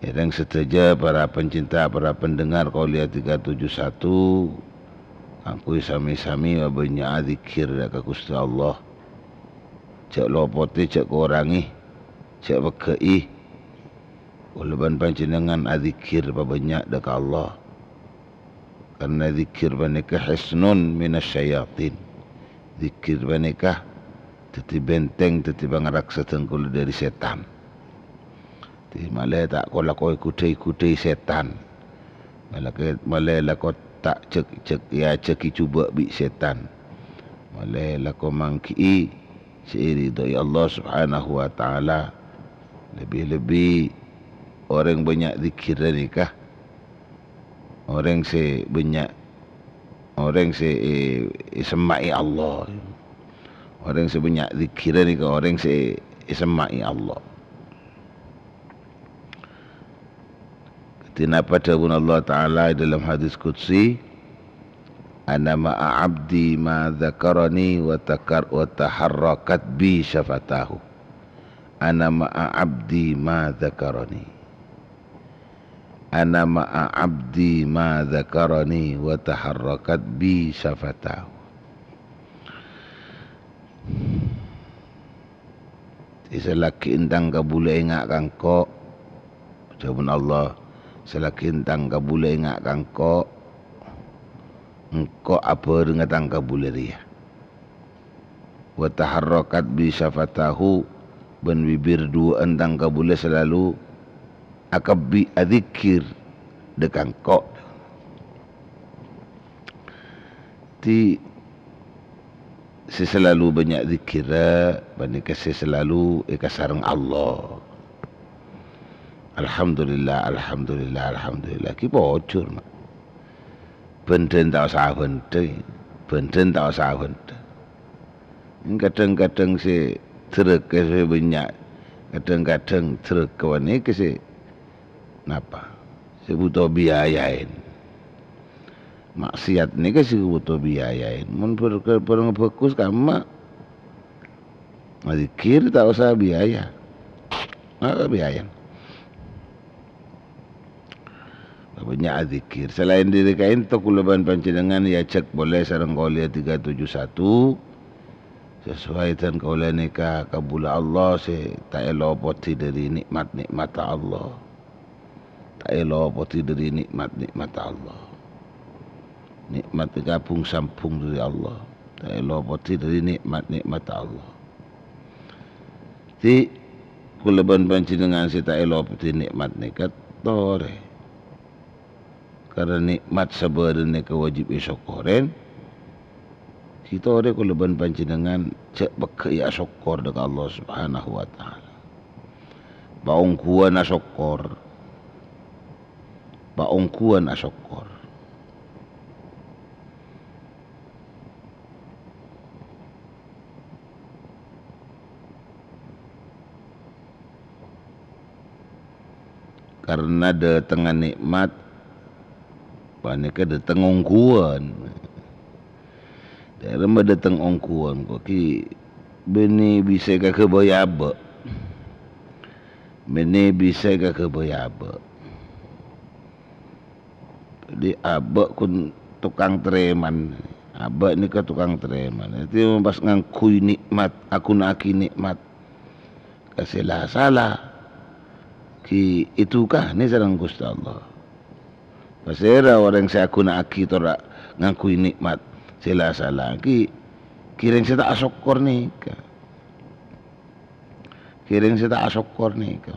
Èrèng sadhâjâ para pencinta, para pendengar Qauliyah tiga tujuh satu, kaangghuy sami-sami pabânnya' adzikkèr ka Ghustè Allah. Jhâ' lopotè, jhâ' korangè, jhâ' pegghâ'i. Kaulâ bân panjhennengngan adzikkèr pabânnya' dâ' ka Allah. Karna dzikkèr panèka hisnun minasyayatin. Dzikkèr panèka dhâddhi benteng, dhâddhi pangaraksa dhân kaulâ dâri sètan. Dhâddhi malè ta' ko-, lako èghudhâi-ghudhâi sètan. Malè ke-, malè lako ta' jhâk-, jhâk-, èajhâghi jhubâ' bi' sètan. Malè lako mangghi'i sè èridhoi Allah Subhanahu wa Ta'ala. Lebbi-lebbi orèng bânnya' dzikkèr nèka, orèng sè bânnya', orèng sè è-, èsemma'è Allah. Orèng sè bânnya' dzikkèr nèka orèng sè èsemma'è Allah. Kadhi napa dhâbuna Allah Ta'ala è dâlem hadis qudsi, "Ana ma'a abdi ma dzakarani wa takar-, wa taharrakat bi syafatahu." "Ana ma'a abdi ma dzakarani." "Ana ma'a abdi ma dzakarani wa taharrakat bi syafatahu." Sè salaghi èntang kabulâ enga' ka engko', dhâbuna Allah, salaghi èntang kabulâ enga' ka engko', engko' abhârengnga tang kabulâ rèya. "Wa taharrakat bi syafatahu," bân bibir duwâ'ân tang kabulâ salalu akabbhi adzikkèr dâ' ka engko'. Dhâddhi, sè salalu bânnya' dzikkèrra, panèka sè salalu èkasareng Allah. Alhamdulillah, alhamdulillah, alhamdulillah. Ghi' pojhur, ma'. Bhendhâ ta' osa bhendhâ, bhendhâ ta' osa bhendhâ. Kadhâng-kadhâng sè dârâka sè bânnya', kadhâng-kadhâng dârâka panèka sè napa? Sè bhuto biayaèn. Maksiat nèka sè bhuto biayaèn. Mon ber-, bhâreng bhâghus kamma. Adzikkèr ta' osa biaya. Apa biaya? Bânnya' adzikkèr. Salaèn dâri kaènto kaulâ bân panjhennengngan èajhâk polè sareng Qauliyah tiga tujuh satu. Sasuai dhân kaulâ nèka kabulâ Allah sè ta' èlopodhi dâri nè'mat-nè'matta Allah. Ta' èlopodhi dâri nè'mat-nè'matta Allah. Nè'mat nèka bhung-sambhung dâri Allah. Ta' èlopodhi dâri nè'mat-nè'matta Allah. Dhâddhi, kaulâ bân panjhennengngan sè ta' èlopodhi nè'mat nèka torè. Karna nè'mat sabâdhâna nèka wajib èsokkorè. Sè torè kaulâ bân panjhennengngan jhâ' pegghâ'i asokkor dâ' ka Allah Subhanahu wa Ta'ala. Paongghuwân asokkor. Paongghuwân asokkor. Karna dâtengnga nè'mat panèka dâteng ongghuwân. Dâremma dâteng ongghuwân, ko' ghi' bânnè bisa èkaghâbây abâ'. Bânnè bisa èkaghâbây abâ'. Dhâddhi, abâ' kun tokang tarèman. Abâ' nèka tokang tarèman. Dhâddhi, pas ngangghuy nè'mat, aghuna'aghi nè'mat ka sè la-sala, ghi' èdukanè sareng Ghustè Allah. Pasèra orèng sè aghuna'aghi tor ngangghuy nè'mat sè la-sala, ghi', ghi' rèng sè ta' asokkor nèka. Ghi' rèng sè ta' asokkor nèka.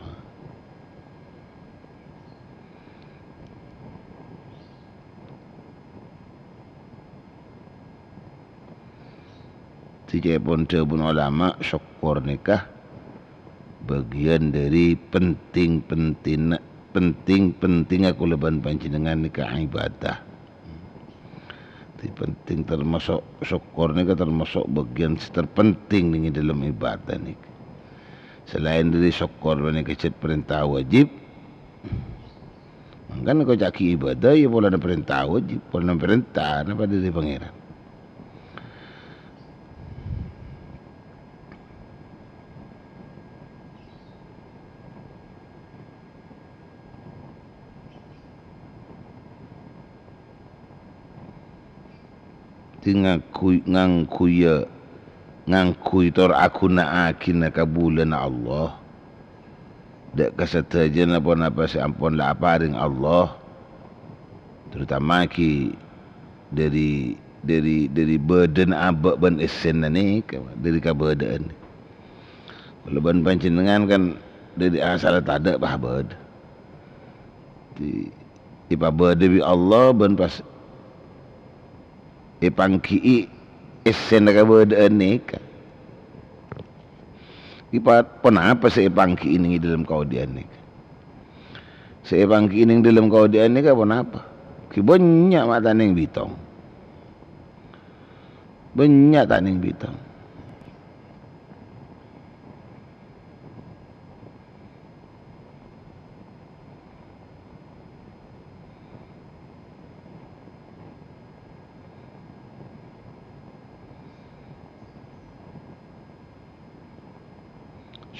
Dhâddhi ca'èpon dhâbuna ulama, sokkor nèka bâgiyân dâri penting-pentingnga, penting-pentingnga kaulâ bân panjhennengngan nèka ibadah. Dhâddhi penting, termasuk sokkor nèka termasuk bâgiyân sè terpenting nèng è dâlem ibadah nèka. Salaèn dâri sokkor panèka cè' parènta wajib, Kan koca'aghi ibadah, ya polana parènta wajib, polana parènta napa dhâri Pangèran. Dhi ngangghuy-, ngangghuya-, ngangghuy tor aghuna'aghina kabulâna Allah. Dâ' ka sadhâjâna ponapa sè ampon la aparèng Allah, terutama ghi' dhâri, dhâri, dhâri bâdâna abâ' bân èssèna nèka, dhâri kabâdâ'ân. Kaulâ bân panjhennengngan kan dhâri asalla tadâ' pas abâdâ. Di-, èpabâdâ bi' Allah bân pas èpangghi'i èssèna kabâdâ'ân nèka. Èpa-, ponapa sè èpangghi'i nèng è dhâlem kaodi'ân nèka? Sè èpangghi'i nèng dhâlem kaodi'ân nèka ponapa? Ghi' bânnya' ma' ta' nèng bitong. Bânnya' ta' nèng bitong.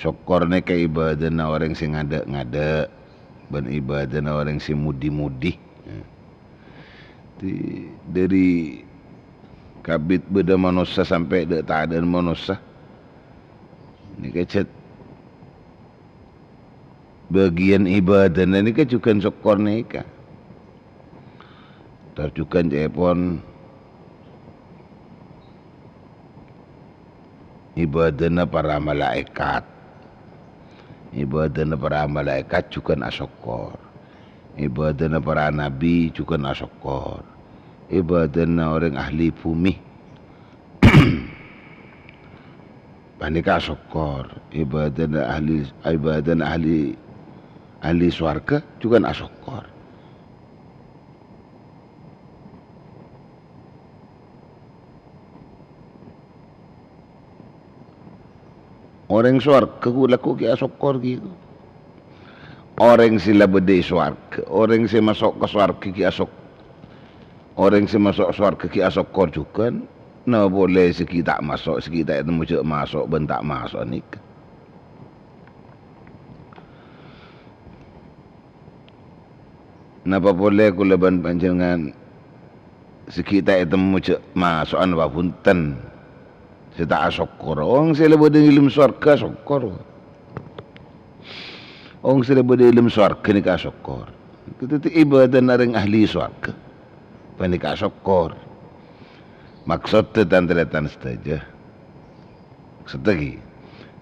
Sokkor nèka ibadana orèng sè ngadâ'-ngadâ', bân ibadana orèng sè mudi-mudi. Di-, dhâri kabit bâdâ manossa sampè' dâ', tadâ'na manossa. Nèka jhât bâgiyân ibadana nèka jhughân sokkor nèka. Tor jhughân ca'èpon ibadana para malaèkat. Ibadana para malaèkat jhughân asokkor. Ibadana para nabbhi jhughân asokkor. Ibadana orèng ahli bhumè panèka asokkor. Ibadana ahli, ibadana ahli, ahli sowarghâ jhughân asokkor. Orèng sowarghâ ghu-, lagghu' ghi' asokkor ghi'. Orèng sè la bâdâ è sowarghâ, orèng sè maso' ka sowarghâ ghi' asok-, orèng sè maso' sowarghâ ghi' asokkor jhughân, napa polè sè ghi' ta' maso', sè ghi' ta' ètemmo jhâ' maso' bân ta' maso' nèka. Napa polè kaulâ bân panjhennengngan sè ghi' ta' ètemmo jhâ' maso'an, pabhunten, sè ta' asokkor. Wong sè la bâdâ è dhâlem sowarghâ asokkor. Wong sè la bâdâ è dhâlem sowarghâ nèka asokkor. Dhâddhi ibadana orèng ahli sowarghâ panèka asokkor. Maksodda, tan-tarètan sadhâjâ, Maksodda ghi,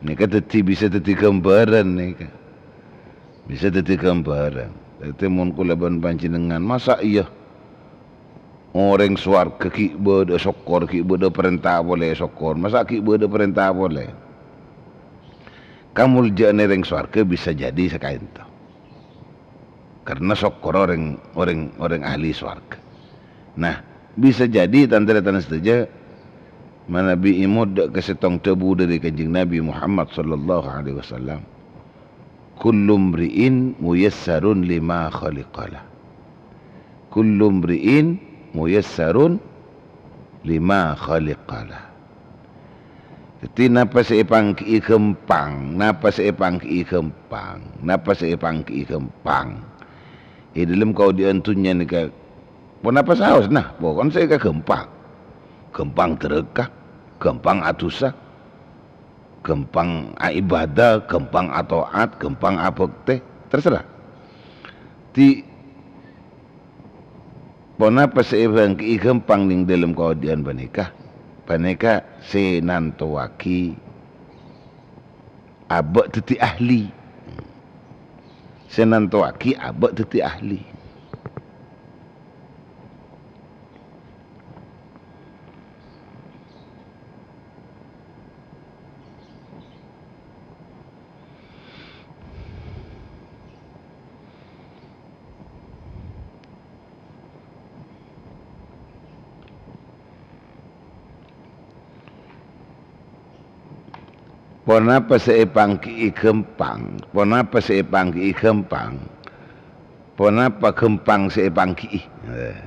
nèka dhâddhi, bisa dhâddhi ghâmbhârân nèka. Bisa dhâddhi ghâmbhârân. Dhâddhi mon kaulâ bân panjhennengngan, masa' iyâ orèng sowarghâ ghi' bâdâ sokkor, ghi' bâdâ parènta polè sokkor. Masa' ghi' bâdâ parènta polè? Kamoljâ'ânna orèng sowarghâ bisa jadi sakaènto. Karna sokkorra orèng, orèng, orèng ahli sowarghâ. Nah, bisa jadi, tan-tarètan sadhâjâ, manabi èmot dâ' ka sèttong dhâbu dhâri Kanjeng Nabi Muhammad sallallahu alaihi wasallam, "Kullu mri'in muyassarun lima khuliqa lah." Kullu mri'in muyassarun lima khuliqa lah. Dhâddhi, napa sè èpangghi'i ghâmpang, napa sè èpangghi'i ghâmpang, napa sè èpangghi'i ghâmpang. È dhâlem kaodi'ân dhunnya nèka, ponapa saos, nah, pokokna sè èkaghâmpang. Ghâmpang dhârâka, ghâmpang adusa, ghâmpang aibadah, ghâmpang ato'at, ghâmpang abhâktè, terserah. Di Ponapa sè èpangghi'i ghâmpang nèng dhâlem kaodi'ân panèka? Panèka sè nantowaghi abâ' dhâddhi ahli. Sè nantowaghi abâ' dhâddhi ahli. Ponapa sè èpangghi'i ghâmpang? Ponapa sè èpangghi'i ghâmpang? Ponapa ghâmpang sè èpangghi'i? Eh.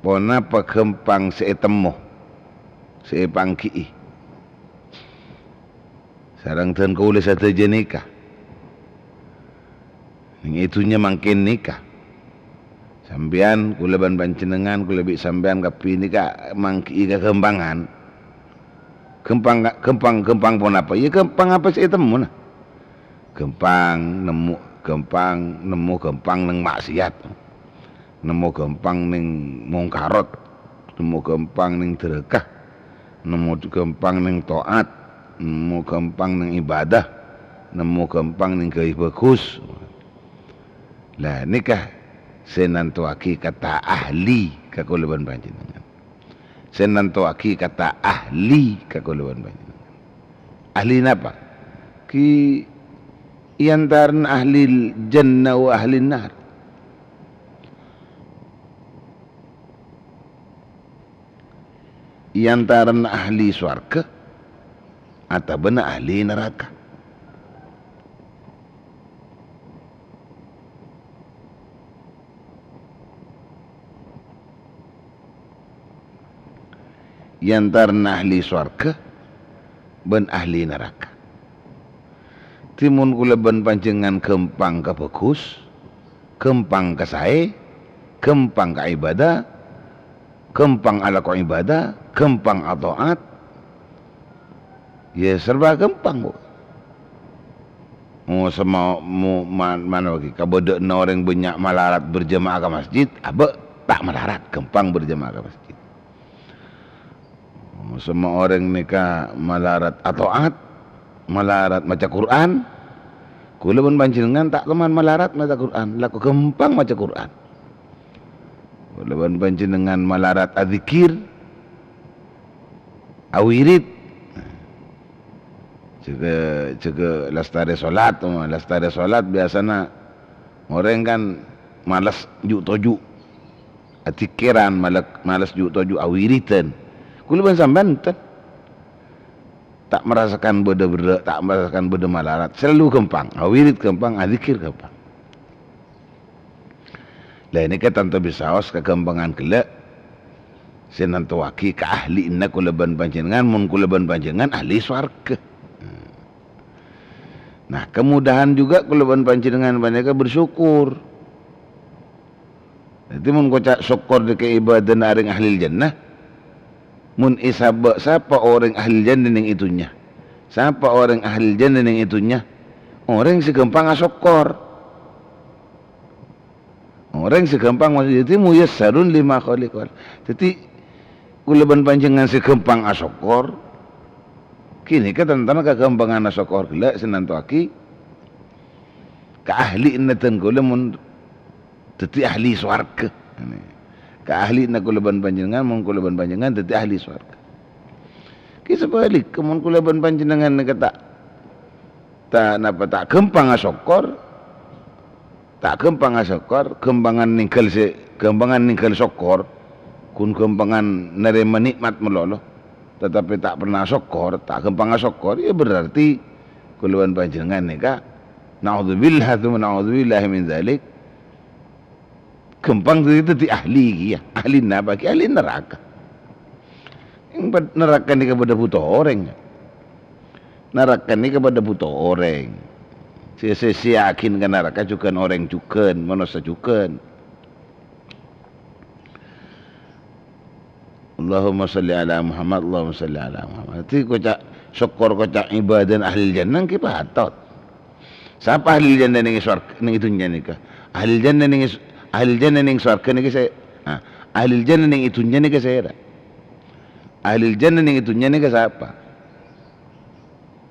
Ponapa ghâmpang sè ètemmo, sè èpangghi'i? Sareng dân kaulâ sadhâjâ nèka. Neng è dhunnya mangkèn nèka. Sampèyan, kaulâ bân panjhennengngan, kaulâ bi' sampèyan kabbhi nèka mangghi'i kaghâmpangan. Ghâmpang, ghâmpang, ghâmpang ponapa? Iyâ, ghâmpang apa sè ètemmona? Ghâmpang nemmo, ghâmpang nemmo, ghâmpang neng ma'siyat. Nemmo ghâmpang neng mongkarot. Nemmo ghâmpang neng dârâka. Nemmo ghâmpang neng to'at. Nemmo ghâmpang neng ibadah. Nemmo ghâmpang neng ghâbây bhâghus. Lah, nèka sè nantowaghi kata ahli ka kaulâ bân panjhennengngan. Sè nantowaghi kata ahli ka kaulâ bân panjhennengngan. Ahli napa? Ghi' è antarana ahli jannah wa ahli nar. È antarana ahli sowarghâ otabâna ahli naraka. È antarana ahli sowarghâ bân ahli naraka. Dhimon kaulâ bân panjhennengngan ghâmpang ka bhâghus, ghâmpang ka saè, ghâmpang ka ibadah, ghâmpang alako ibadah, ghâmpang ato'at, iyâ serba ghâmpang, Bu. Oh, sema-, mo-, man-, mano lagi, kabâdâ'ânna orèng bânnya' malarat berjamaah ka masjid, abâ' ta' malarat, ghâmpang berjamaah ka masjid. Semma orèng nèka malarat ato'at, malarat maca Qur'an. Kaulâ bân panjhennengngan ta' kemman malarat maca Qur'an, lako ghâmpang maca Qur'an. Kaulâ bân panjhennengngan malarat adzikir, awirid. Jâgâ, jâgâ lastarè solat, lastarè solat biyasana orèng kan males ju'-toju'. Adzikèran, malek-, males ju'-toju' awiridan. Kaulâ bân sampèyan enten. Ta' marasakan bâdâ berrâ', ta' marasakan bâdâ malarat. Selalu ghâmpang. Awirid ghâmpang, adzikir ghâmpang. Lah, nèka tanto bisaos kaghâmpangan ghellâ' sè nantowaghi kaahli'anna kaulâ bân panjhennengngan, mon kaulâ bân panjhennengngan ahli sowarghâ. Nah, kemudahan juga kaulâ bân panjhennengngan panèka bersyukur. Dhâddhi, mon koca' sokkor dhâ' ka ibadana orèng ahlil jannah, mon èsabâ' sapa orèng ahlil jannah neng è dhunnya? Sapa orèng ahlil jannah neng è dhunnya? Orèng sè ghâmpang asokkor. Orèng sè ghâmpang, maksud, dhâddhi, muyassarun lima khuliqa lah. Dhâddhi, kaulâ bân panjhennengngan sè ghâmpang asokkor, ghânèka tantana kaghâmpangan asokkor ghellâ' sè nantowaghi kaahli'anna dân kaulâ mon dhâddhi ahli sowarghâ. Kaahli'anna kaulâ bân panjhennengngan, mon kaulâ bân panjhennengngan dhâddhi ahli sowarghâ. Ghi sabhâligghâ, mon kaulâ bân panjhennengngan nèka ta', ta', napa, ta' ghâmpang asokkor, ta' ghâmpang asokkor, ghâmpangan nèngghâl sè, ghâmpangan nèngghâl sokkor, ghun ghâmpangan narèma nè'mat malolo, tatapè ta' pernah sokkor, ta' ghâmpang asokkor, ya berarti kaulâ bân panjhennengngan nèka, naudzubillah, tsumma naudzubillah min dzalik, ghâmpang dhâddhi, dhâddhi ahli kèya. Ahli napa kèya? Ahli naraka. Sè bâd-, naraka nèka bâdâ bhuto orèng. Naraka nèka bâdâ bhuto orèng. Sè, sè, sè yakin ka naraka jhughân orèng jhughân, manossa jhughân. Allahumma shalli ala Muhammad, Allahumma shalli ala Muhammad. Dhâddhi koca' sokkor, koca' ibadana ahlil jannah ghi patot. Sapa ahlil jannah neng sowarghâ, neng è dhunnya nèka? Ahlil jannah neng s-, ahlil jannah neng sowarghâ nèka sè, ah, ahlil jannah neng è dhunnya nèka sèra? Ahlil jannah neng è dhunnya nèka sapa?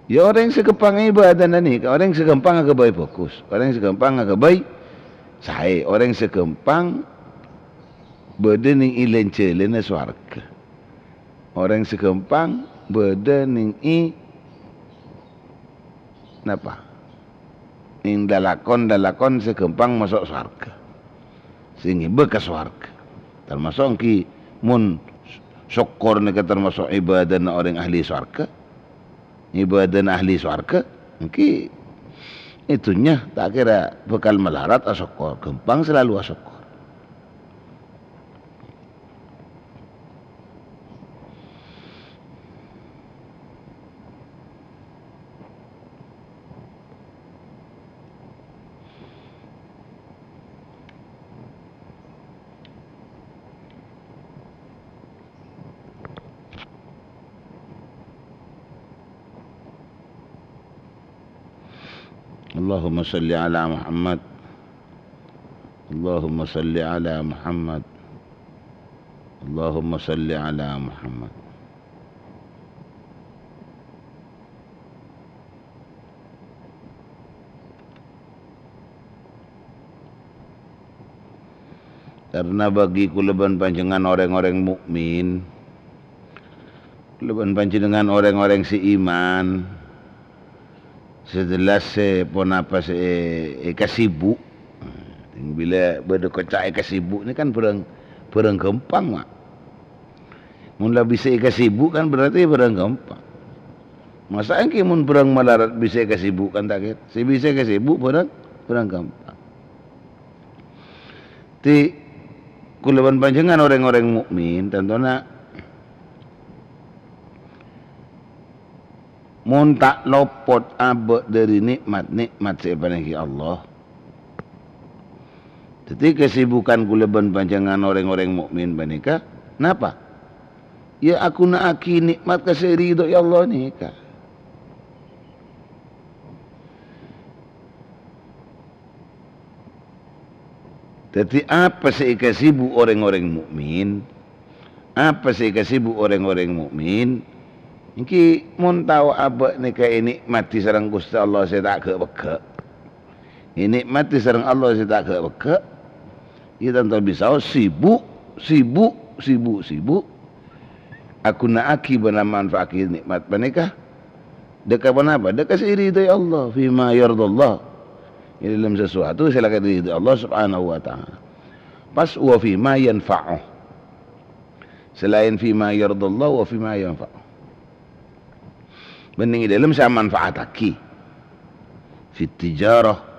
Ya, orèng sè ghâmpang ibadana nèka, orèng sè ghâmpang aghâbây bhâghus, orèng sè ghâmpang aghâbây saè, orèng sè ghâmpang bâdâ neng è lan-jhâlânna sowarghâ. Orèng sè ghâmpang bâdâ neng è, napa? Neng lalakon-lalakon sè ghâmpang maso' sowarghâ. Sè ngibâ ka sowarghâ. Tamaso' èngghi mon sokkor nèka tamaso' ibadana orèng ahli sowarghâ. Ibadana ahli sowarghâ, èngghi È dhunnya ta' kèra bhâkal malarat asokkor, ghâmpang salalu asokkor. Allahumma shalli ala Muhammad. Allahumma shalli ala Muhammad. Allahumma shalli ala Muhammad. Karna bagi kaulâ bân panjhennengngan orèng-orèng mukmin, kaulâ bân panjhennengngan orèng-orèng sè iman, sè jelas sè ponapa sè è-, èkasibuk. Bilâ bâdâ koca' èkasibuk nèka kan bhârâng, bhârâng ghâmpang, Mak. Mon la bisa èkasibuk kan berarti bhârâng ghâmpang. Masa' ènggi mon bhârâng malarat bisa èkasibuk kan ta' kèra? Sè bisa èkasibuk bhârâng, bhârâng ghâmpang. Dhâddhi, kaulâ bân panjhennengngan orèng-orèng mukmin, tantona mon ta' lopot abâ' dhâri nè'mat-nè'mat sè èpanèka Allah. Dhâddhi, kasibukan kaulâ bân panjhennengngan orèng-orèng mukmin panèka napa? Ya, aghuna'aghi nè'mat ka sè èridhoi Allah nèka. Dhâddhi, apa sè èkasibuk orèng-orèng mukmin? Apa sè èkasibuk orèng-orèng mukmin? Ènggi mon tao abâ' nèka ènè'madi sareng Ghustè Allah sè ta' ghâ'-pegghâ'. Ènè'madi sareng Allah sè ta' ghâ'-pegghâ'. Iyâ tanto bisa sibuk, sibuk, sibuk, sibuk. Aghuna'aghi bân amanfa'aghi nè'mat panèka. Dâ' ka ponapa? Dâ' ka sè èridhoi Allah, fima yardallah. È dâlem sasuatu sè lakar èridhoi Allah Subhanahu wa Ta'ala. Pas wa fima yanfa'uh. Salaèn fima yardallah wa fima yanfa'uh. Bân nèng è dâlem sè amanfa'ataghi. Fit tijarah.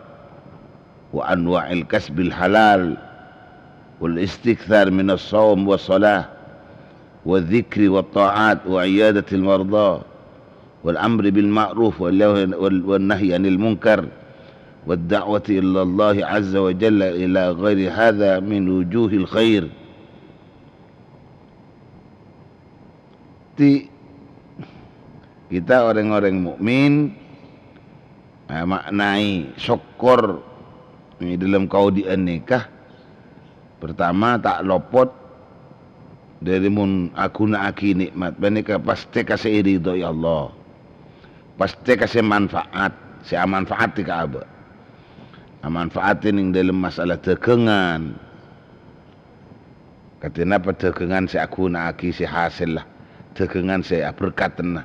وأنواع الكسب الحلال، والاستكثار من الصوم والصلاة، والذكر والطاعات، وعيادة المرضى، والأمر بالمعروف والنهي، والنهي عن المنكر، والدعوة إلى الله عز وجل إلى غير هذا من وجوه الخير. Dhâddhi, kita orèng-orèng mukmin, eh, maknaè sokkor è dâlem kaodi'ân nèka, pertama, ta' lopot dhâri mon aghuna'aghi nè'mat panèka pastè ka sè èridhoi Allah. Pastè ka sè manfaat, sè amanfaat ka abâ'. Amanfaat nèng dâlem masalah dâgângan, Kadhi napa dâgângan sè aghuna'aghi sè hasèlla, dâgângan sè aberkadhâna,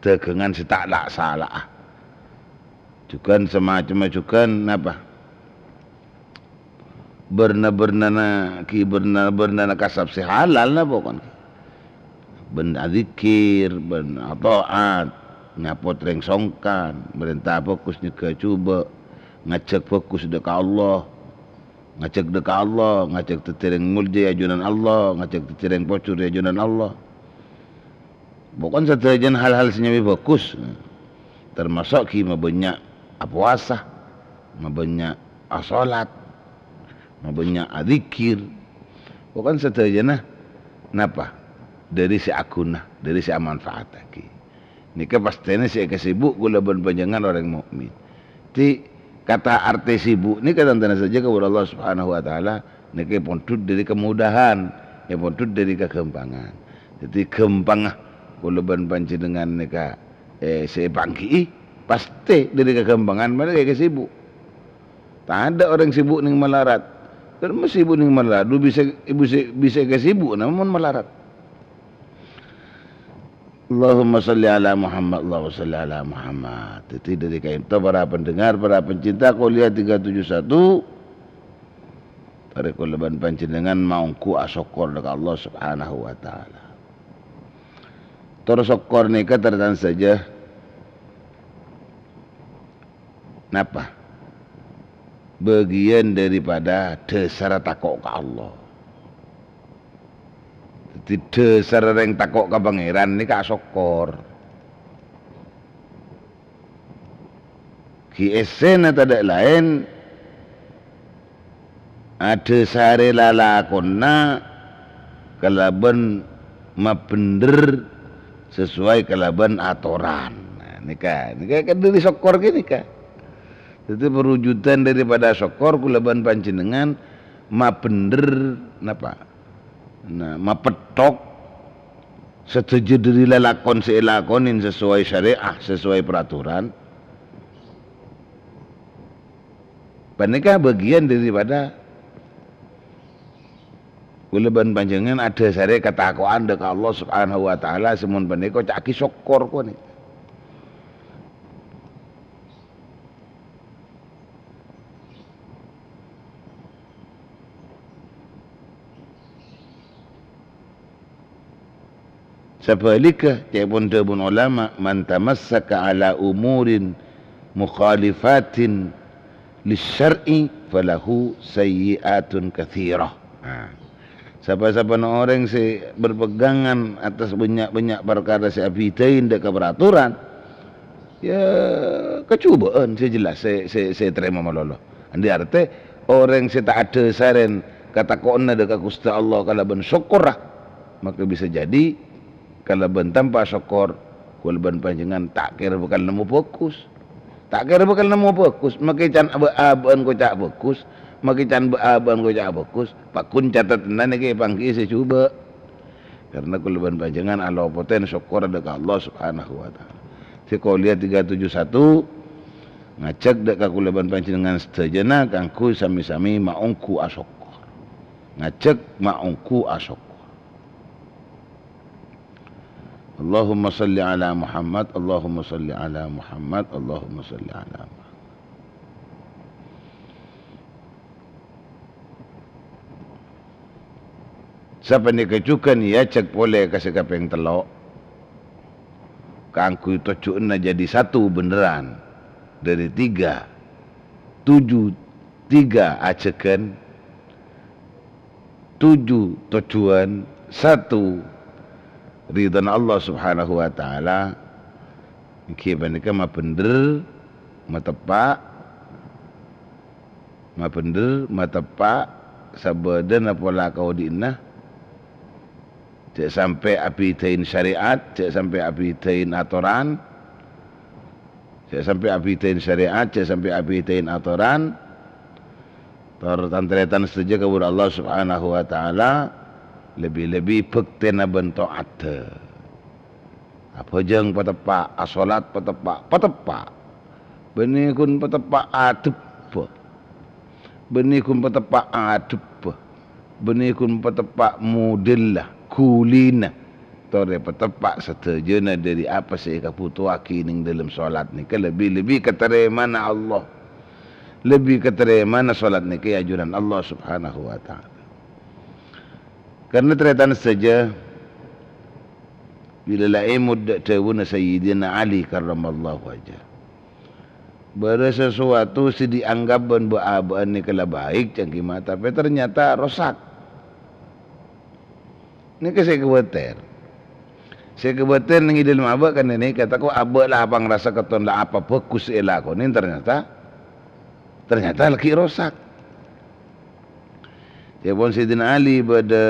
dâgângan sè ta' la'-sala'a. Jhughân samacemma jhughân napa? Bârna-bârnana ghi bârna-bârnana kasab sè halal napa kon? Bân adzikir, bân ato'at, nyapot rèng songkan, marènta bhâghus nyegghâ jhubâ', ngajhâk bhâghus dâ' ka Allah. Ngajhâk dâ' ka Allah, ngajhâk dhâddhi rèng molja è ajunan Allah, ngajhâk dhâddhi rèng pojhur è ajunan Allah. Pokon sadhâjâna hal-hal sè nyamana bhâghus. Tamaso' ghi mabânnya' apowasa, mabânnya' asolat, mabânnya' adzikir. Pokon sadhâjâna napa? Dhâri sè aghuna, dhâri sè amanfaataghi. Nèka pastèna sè èkasibuk kaulâ bân panjhennengngan orèng mukmin. Dhâddhi, kata artè sibuk nèka tantana sadhâjâ kabâlâ Allah Subhanahu wa Ta'ala nèka èpondhut dhâri kemudahan, èpondhut dhâri kaghâmpangan. Dhâddhi, ghâmpangnga kaulâ bân panjhennengngan nèka, eh, sè èpangghi'i, pastè dhâri kaghâmpangan mara èkasibuk. Tadâ' orèng sibuk nèng malarat. Terros sibuk nèng malarat, dhu bisa, bisa, bisa èkasibuk, namong malarat. Allahumma shalli ala Muhammad, Allahumma shalli ala Muhammad. Dhâddhi, dhâri ka'dinto para pendengar, para pencinta Kuliah tiga tujuh satu, torè kaulâ bân panjhennengngan maongghu asokkor ka Allah Subhanahu wa Ta'ala. Tor sokkor nèka tarètan sadhâjâ Napa? Bâgiyân dâripada dhâsarra tako' ka Allah. Dhâddhi, dhâsarra rèng tako' ka Pangèran nèka asokkor. Ghi' èssèna tadâ' laèn adhâsarè lalakonna kalabân mabhendher sesuai kalabân atoran. Nah, nèka, nèka kan dâri sokkor ghânèka. Dhâddhi, perwujudan daripada sokkor kaulâ bân panjhennengngan mabhendher napa? Nah, mapetthok sadhâjâ dâri lalakon sè èlakonè sesuai syariat, sesuai peraturan. Panèka bâgiyân daripada kaulâ bân panjhennengngan adhâsarè katako'an dâ' ka Allah Subhanahu wa Ta'ala, sè mon panèka oca'aghi sokkor, konè. Sabhâligghâ, ca'èpon dhâbuna ulama, "Man tamassaka ala umurin mukhalifatin lisyar'i falahu sayyi'atun katsirah." Nah, sapa-sapana orèng sè berpegangan atas bânnya'-bânnya' parkara sè abhidhâi dâ' ka peraturan, ya, kajhubâ'ân sè jelas, sè, sè, sè ètarèma malolo. Andi' artè, orèng sè ta' adhâsarèn katako'anna dâ' ka Ghustè Allah kalabân sokkorra, maka bisa jadi kalabân tanpa sokkor, kaulâ bân panjhennengngan ta' kèra bhâkal nemmo bhâghus. Ta' kèra bhâkal nemmo bhâghus, makè can bâ'-abâ'ân koca' bhâghus, makè can bâ'-abâ'ân koca' bhâghus, pagghun catetanna nèka èpangghi'i sè jhubâ'. Karna kaulâ bân panjhennengngan alopotèn sokkorra dâ' ka Allah Subhanahu wa Ta'ala. Sè kolèya tiga tujuh satu, ngajhâk dâ' ka kaulâ bân panjhennengngan sadhâjâna kaangghuy sami-sami maongghu asokkor. Ngajhâk maongghu asokkor. Allahumma shalli ala Muhammad, Allahumma shalli ala Muhammad, Allahumma shalli ala Muhammad. Sapanèka jhughân èajhâk polè ka sè kapèng tello', kaangghuy tojjhuwânna jadi satu bhenderrân dâri tiga, tujuh, tiga ajhâghân, tujuh tojjhuwân, satu ridhâna Allah Subhanahu wa Ta'ala, èngghi panèka mabhendher, mateppa', mabhendher, mateppa', sabâdâna pola kaodi'na, jhâ' sampè' abhidhâi syariat, jhâ' sampè' abhidhâi atoran, jhâ' sampè' abhidhâi syariat, jhâ' sampè' abhidhâi atoran. Tor tan-tarètan sadhâjâ ka bhuru Allah Subhanahu wa Ta'ala, lebbi-lebbi bhâktèna bân ta'atta. Abhâjâng pateppa', asolat pateppa', pateppa'. Bânnè ghun pateppa' adhebbhâ. Bânnè ghun pateppa' adhebbhâ. Bânnè ghun pateppa' modella, ghulina. Torè pateppa' sadhâjâna dâri apa sè èkabhutoaghi neng dâlem solat nèka, lebbi-lebbi katarèmana Allah. Lebbi katarèmana solat nèka è ajunan Allah Subhanahu wa Ta'ala. Karna tarètan sadhâjâ, bilâ la èmot dâ' dhâbuna Sayyidina Ali karramallahu wajhah. Bârâ' sasuatu sè dianggap bân bâ'-abâ'ân nèka la baik cangkèma, tapè ternyata rosak. Nèka sè kabâtèr. Sè kabâtèr neng è dâlem abâ' kan nèka, tako' abâ' la apangrasa katon la apa bhâghus èlakonè, ternyata, ternyata laghi' rosak. Ca'èpon Sayyidina Ali bâdâ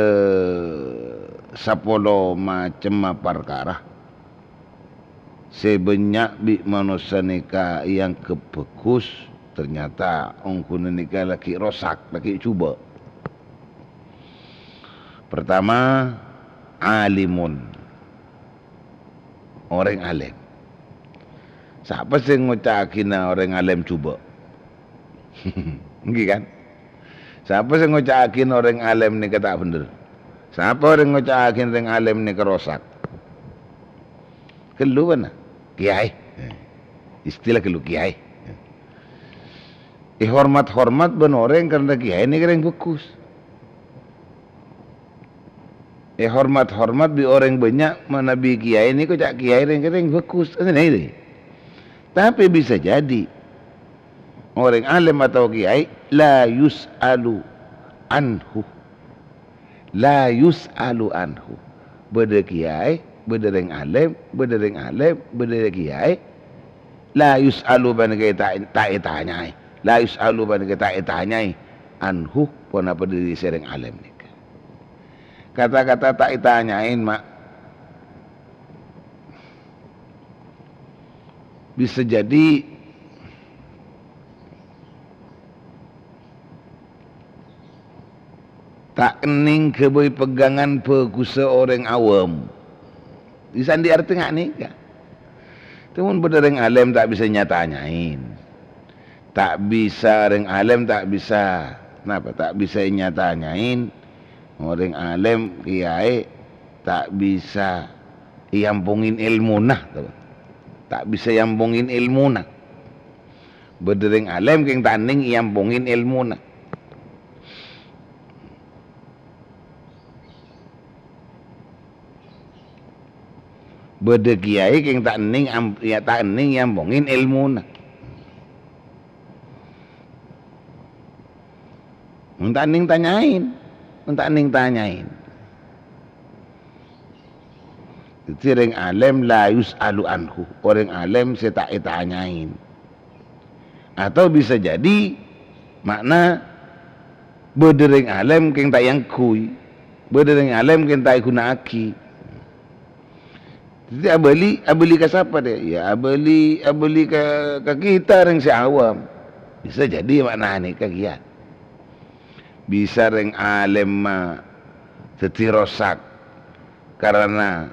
sapolo macemma parkara sè bânnya' bi' manossa nèka èangghep bhâghus, ternyata ongghuna nèka laghi' rosak, laghi' jhubâ'. Pertama, alimun. Orèng alèm. Sapa sè ngoca'aghina orèng alèm jhubâ'? Èngghi, kan? Sapa sè ngoca'aghina orèng alèm nèka ta' bhendher? Sapa orèng ngoca'aghina orèng alèm nèka rosak? Ghâllu bâ'na, kèyaè. Istilah ghâllu, kèyaè. Èhormat-hormat bân orèng karna kèyaè nèka rèng bhâghus. Èhormat-hormat bi' orèng bânnya', manabi kèyaè nèko ca' kèyaè rèng-, rèng bhâghus. Tapè bisa jadi, Orèng alèm otabâ kèyaè, la yus'alu anhu. La yus'alu anhu. Bâdâ kèyaè, bâdâ rèng alèm, bâdâ rèng alèm, bâdâ kèyaè. La yus'alu panèka ta', ta' ètanyaè. La yus'alu panèka ta' ètanyaè. Anhu, ponapa dâri sè rèng alèm nèka. Kata-kata ta' ètanyaè, ma', bisa jadi ta' kennèng ghâbây pegangan bhâghussâ orèng awam. Bisa andi' artè nga' nèka. Coma bâdâ rèng alèm ta' bisa nyatanya'in. Ta' bisa, rèng alèm ta' bisa, napa? Ta' bisa nyatanya'in. Orèng alèm, kèyaè, ta' bisa èampongin èlmona, to. Ta' bisa èampongin èlmona. Bâdâ rèng alèm kèng ta' ennèng èampongin èlmona. Bâdâ kèyaè kèng ta' ennèng am-, ya, ta' ennèng èampongin èlmona. Mon ta' ennèng tanyaèn, mon ta' ennèng tanyaèn. Dhâddhi rèng alèm la yus'alu anhu, orèng alèm sè ta' ètanyaèn. Atau bisa jadi, ma'na, bâdâ rèng alèm kèng ta' èangghuy, bâdâ rèng alèm kèng ta' èghuna'aghi. Dhâddhi abâli, abâli ka sapa, dâ? Ya, abâli, abâli ka, ka kita rèng sè awam. Bisa jadi ma'na nèka kèya. Bisa rèng alèm ma dhâddhi rosak karana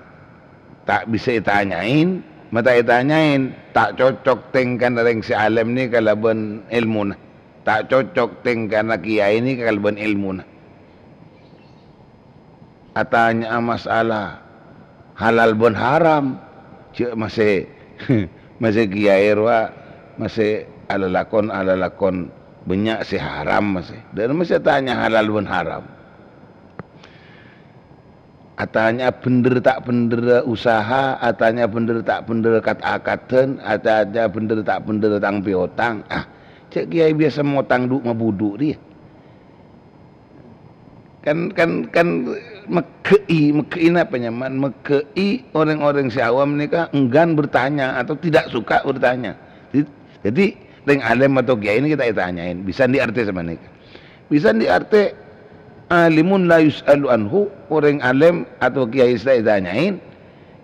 ta' bisa ètanyaèn, ma ta' ètanyaèn, ta' cocok tèngkana rèng sè alèm nèka kalabân èlmona. Ta' cocok tèngkana kèyaè nèka kalabân èlmona. Atanya'a masalah halal bân haram, jhâ' masè, masè kèyaè rowa, masè alalakon, alalakon bânnya' sè haram masè. Dâ' masè tanya halal bân haram. Atanya'a bhender ta' bhender usaha, atanya'a bhender ta' bhender kat-akadhân, atanya'a bhender ta' bhender tang piotang. Ah, jhâ' kèyaè biyasa motang dhu' mabudhu' rèya. Kan, kan, kan megghâ'i, megghâ'i napa nyamana? Megghâ'i orèng-orèng sè awam nèka enggan bertanya atau tidak suka bertanya. Jadi, jadi, rèng alèm atau kèyaè nèka ta' ètanyaèn. Bisa andi' artè sapanèka. Bisa andi' artè, alimun la yus'alu anhu, orèng alèm atau kèyaè sè ta' ètanyaèn.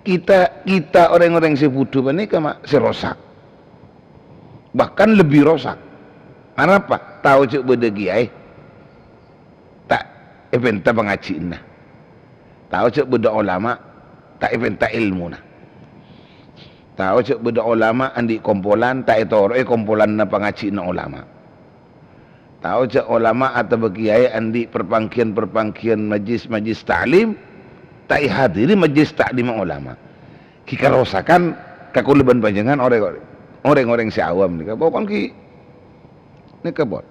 Kita, kita orèng-orèng sè budhu panèka, ma', sè rosak. Bahkan lebbi rosak. Anapa? Tao jhâ' bâdâ kèyaè ta' èpènta pangajhiânna. Tao jhâ' bâdâ olama ta' èpènta èlmona. Tao jhâ' bâdâ olama andi' kompolan ta' ètoro'è kompolanna pangajhiânna olama. Tao jhâ' olama atabâ kèyaè andi' parpangghiyân-parpangghiyân majlis-majlis ta'lim, ta' èhadirè majlis ta'limma olama. Ghi' karosakan kaulâ bân panjhennengngan orèng-orèng, orèng-orèng sè awam nèka. Pokok ghi' nèka, pon.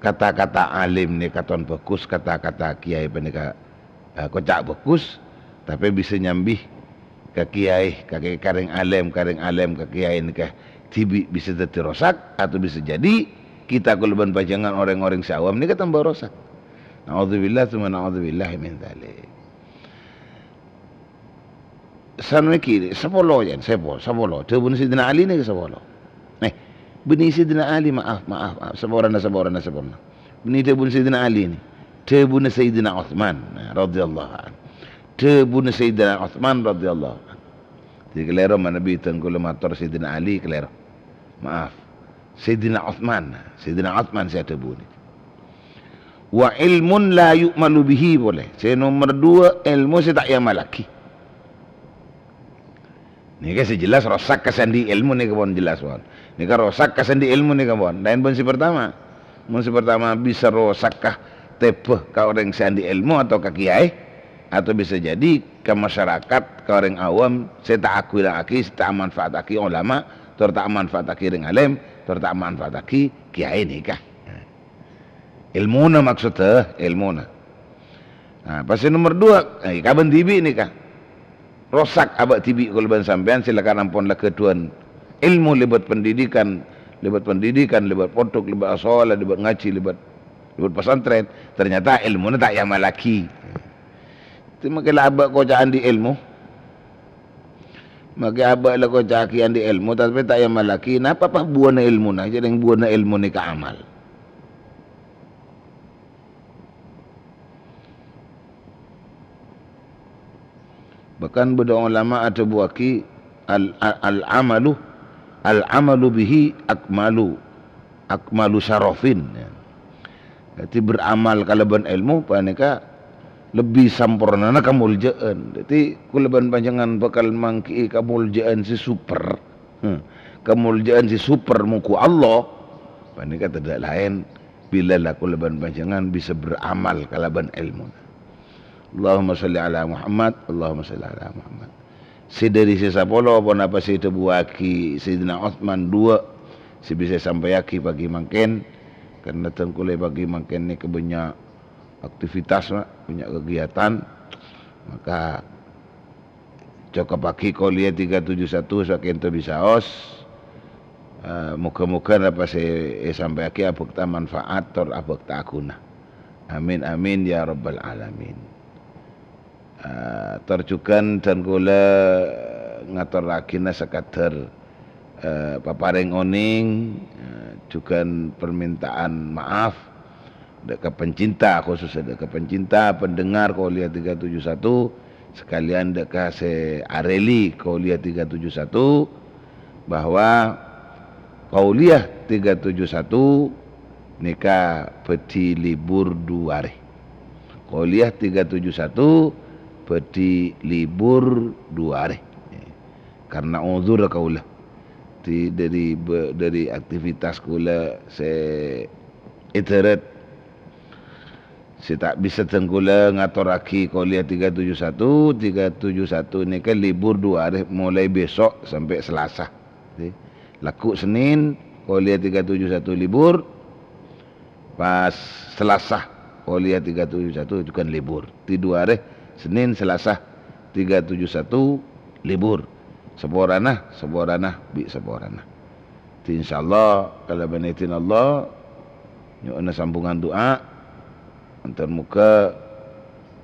Kata-kata alim nèka ton bhâghus, kata-kata kèyaè panèka, eh, koca' bhâghus, tapè bisa nyambi ka kèyaè, ka kè-, ka rèng alèm, ka rèng alèm, ka kèyaè nèka dhibi' bisa dhâddhi rosak, atau bisa jadi kita kaulâ bân panjhennengngan orèng-orèng sè awam nèka tamba rosak. Na'udzubillah, tsumma na'udzubillah min dzalik. Sanèka sapolo, yan, sapo-, sapolo. Dhâbuna Sayyidina Ali nèka sapolo. Eh, bânnè Sayyidina Ali, maaf, maaf, maaf. Saporana, saporana, saporana. Bânnè dhâbuna Sayyidina Ali nè. Dhâbuna Sayyidina Utsman, nah, radhiyallahu anhu. Dhâbuna Sayyidina Utsman radhiyallahu anhu. Jadi kalèro manabi dhân kaulâ mator Sayyidina Ali, kalèro. Maaf. Sayyidina Utsman. Sayyidina Utsman sè adhâbu nèka. Wa ilmun la yu'malu bihi polè. Sè nomer dua, èlmo sè ta' èamallaghi. Nèka sè jelas rosak ka sè andi' èlmo nèka pon jelas, pon. Nèka rosak ka sè andi' èlmo nèka pon. Laèn bân sè pertama. Mon sè pertama bisa rosak ka tèbâ ka orèng sè andi' èlmo atau ka kèyaè, atau bisa jadi ka masyarakat, ka orèng awam sè ta' agulangaghi, sè ta' manfaataghi olama, tor ta' manfaataghi rèng alèm, tor ta' manfaataghi kèyaè nèka. Èlmona maksodda, èlmona. Nah, pas sè nomer dua, eh, kabân dhibi' nèka. rosak abâ' dhibi' kaulâ bân sampèyan, sè lakar ampon la ghâdhuwân èlmo lèbât pendidikan, lèbât pendidikan, lèbât pondhuk, lèbât asola, lèbât ngajhi, lèbât, lèbât pesantren, ternyata èlmona ta' èamallaghi. Itu makkè la abâ' koca' andi' èlmo. Makkè abâ' la koca'aghi andi' èlmo, tapè ta' èamallaghi. Napa pas buwâna èlmona? Jhâ' rèng buwâna èlmo nèka amal. Bahkan bâdâ ulama adhâbuwâghi, "Al-, al-, al-amalu, al-amalu bihi akmalu, akmalu syarafin." Ya. Jadi, beramal kalabân èlmo panèka lebbi sampornana kamoljâ'ân. Jadi, kaulâ bân panjhennengngan bhâkal mangghi'i kamoljâ'ân sè super. Hmm. Kamoljâ'ân sè super mongghu Allah, panèka tadâ' laèn bilâ la kaulâ bân panjhennengngan bisa beramal kalabân èlmo. Allahumma shalli ala Muhammad, Allahumma shalli ala Muhammad. Sè dâri sè sapolo ponapa sè èdhâbuwâghi Sayyidina Utsman duwâ' sè bisa èsampèyaghi pagi mangkèn, karna dhân kaulâ pagi mangkèn nèka bânnya' aktivitas, Pak, bânnya' kegiatan. Maka cokobhâghi Qauliyah tiga tujuh satu sakènto bisaos. Eh, moghâ-moghâ napa sè èsampèyaghi abhâkta manfaat tor abhâkta ghuna. Amin, amin, ya rabbal alamin. Eh, tor jhughân dhân kaulâ ngatorraghina sakadhâr, eh, paparèng onèng, eh, jhughân permintaan maaf dâ' ka pencinta, khususnya dâ' ka pencinta pendengar Qauliyah tiga tujuh satu, sekalian dâ' ka sè arèli Qauliyah tiga tujuh satu, bahwa Qauliyah tiga tujuh satu nèka bhâdhi libur du arè. Qauliyah tiga tujuh satu bhâdhi libur du arè. Karna uzur kaulâ. Di, dâri, dâri aktivitas kaulâ sè èdhârât sè ta' bisa dhân kaulâ ngatorraghi Qauliyah tiga tujuh satu, tiga tujuh satu nèka libur du arè, mulai bhâsok sampè' Selasa. Lagghu' Sennèn Qauliyah tiga tujuh satu libur, pas Selasa Qauliyah tiga tujuh satu jhughân libur. Di du arè, Sennèn, Selasa, tiga tujuh satu libur. Saporana, saporana, bi' saporana. Di insyaallah, kalabân idin Allah, nyo'ona sambhungan du'a. Èntar moghâ,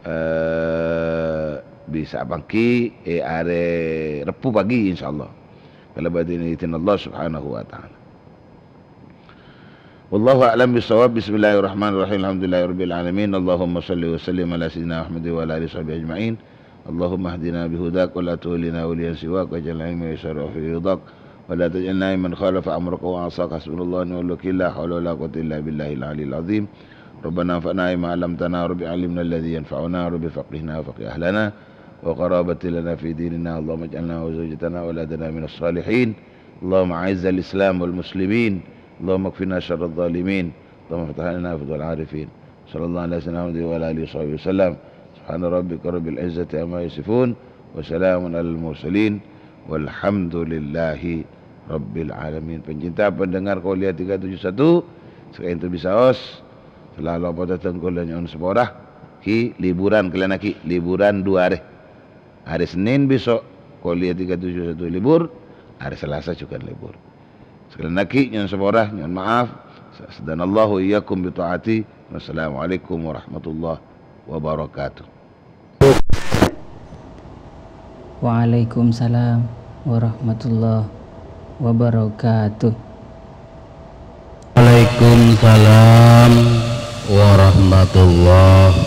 eh, bisa pangghi è arè Rebbhu pagi, insyaallah. Kalabân idin Allah Subhanahu wa Ta'ala. Wallahu a'lam bissawab. Bismillahirrahmanirrahim. Alhamdulillahirabbil alamin. Allahumma shalli wa sallim ala sayyidina Muhammadin wa ala alihi washabihi ajma'in. Allahumma ihdina bihudak wa la tuwallina waliyan siwak, waj'al ilmana yusarri'u fi ridhak, wa la taj'alna mimman khalafa amraka wa 'asaka. Hasbunallahu wa ni'mal wakil, la haula wa la quwwata illa billahil aliyyil azim. Rabbana anfa'na bima 'allamtana, Rabbi 'allimna alladzi yanfa'una, Rabbi faqqihna wa faqqih ahlana wa qarabati lana fi dinina. Allahumma ij'alna wa zawjatana wa auladana minas shalihin. Allahumma a'izzal Islam wal muslimin. Allahumma kfina syarradh dhalimin. Allahumma ftah lana futuhal arifin. Sallallahu ala sayyidina Muhammad wa ala alihi wa sahbihi wasallam. Subhana rabbika rabbil izzati amma yasifun. Wa salamun alal mursalin. Walhamdulillahi rabbil alamin. Pencinta pendengar Qauliyah tiga tujuh satu, saka'dinto bisaos, selalu apa datang kaulâ nyo'on sapora, ghi liburan kalabân aghi, liburan du arè. Hari Senin besok, Qauliyah tiga tujuh satu libur, hari Selasa jhughân libur. Sekali lagi, nyo'on sapora, nyo'on maaf. Sadaqallahu wa iyyakum bi ta'ati. Wassalamualaikum warahmatullahi wabarakatuh. Waalaikumsalam warahmatullahi wabarakatuh. Waalaikumsalam warahmatullahi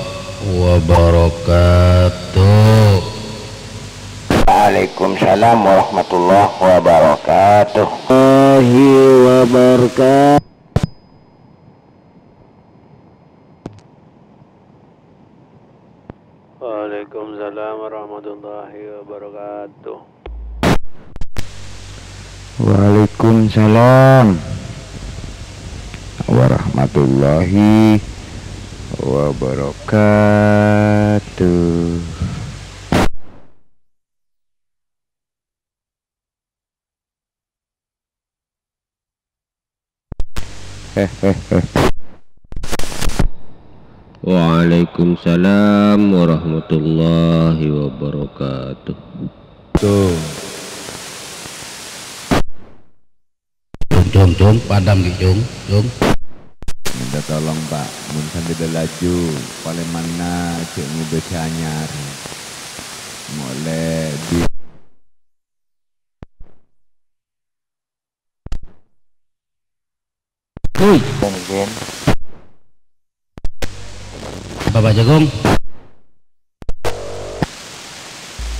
wabarakatuh. Waalaikumsalam warahmatullahi wabarakatuh. Warahmatullahi wabarakatuh. Waalaikumsalam warahmatullahi wabarakatuh. Waalaikumsalam warahmatullahi wabarakatuh. Waalaikumsalam warahmatullahi wabarakatuh. Tuh. Cung, cung, cung, padam ghi', cung, cung. Minta tolong, Pak, mun sandhila laju, palèmanna jhâ' ngobâ sè anyar. Molè bi- Hei. Mungkin. Bapak Jagung.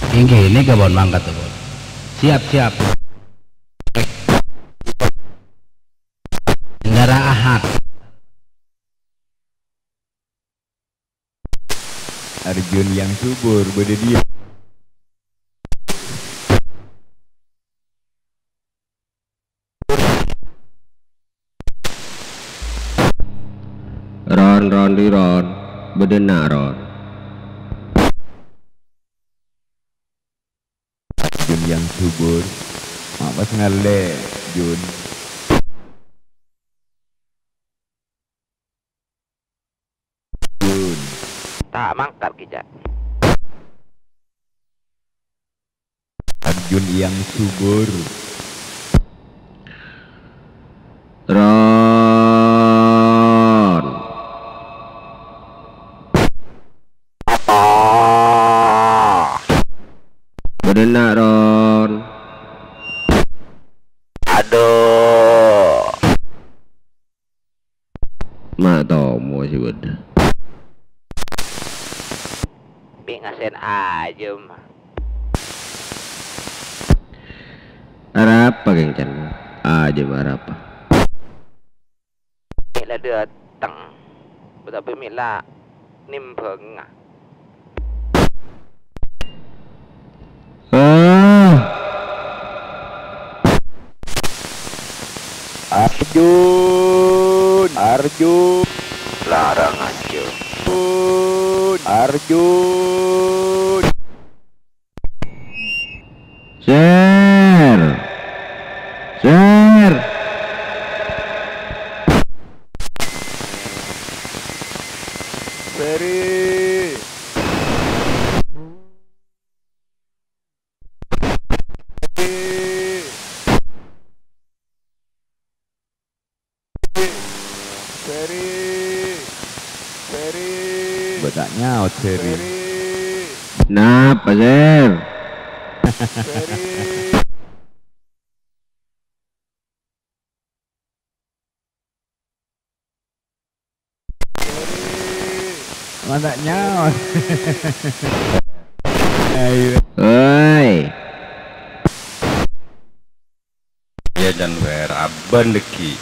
Inggih, nèka pon mangkat, pon. Siap, siap. Bendera Ahad. Arjun yang subur bâdâ diyâ. Ron, ron, di ron, bâdâ enna' ron. Jun yang subur. Ma' pas ngallè, Jun. Jun. Ta' mangkat kèya. Arjun yang subur. Ron. Bâdâ enna', Ron. Aduh. Ma' tomo sè bâdâ. Bi' ngasèn ajâm. Arapa, Kèng Can? Ajâm arapa? Mi' la dâteng. Tapè mi' la nèmbhângnga. Ah. Arjun, Arjun. Larang, Arjun. Arjun. Sèr. Sèr. Ferry. Ferry. Ferry. Ferry. Bâ' ta' nyaot, Ferry. Ferry. Napa, Sèr? Ferry. Masa' nyaot. Ayo. Woi. Iyâ, Can Fer, abân dhâggi'.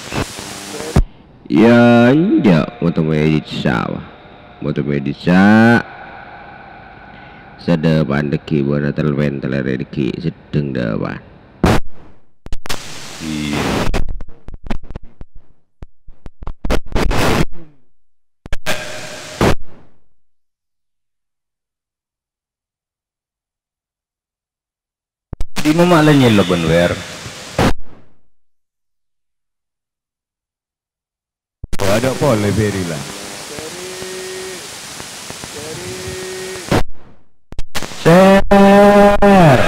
Iyâ, enjâ', moto mè' dissa', wa. Moto mè' dissa'. Sadhâpa'an dhâggi' bâ'na tel-pentel arè dhâggi' seddheng dhâpa'an. Iyâ. Dimma ma' la nyèlo bân Wer? Bâdâ polè Ferry la. Sèr.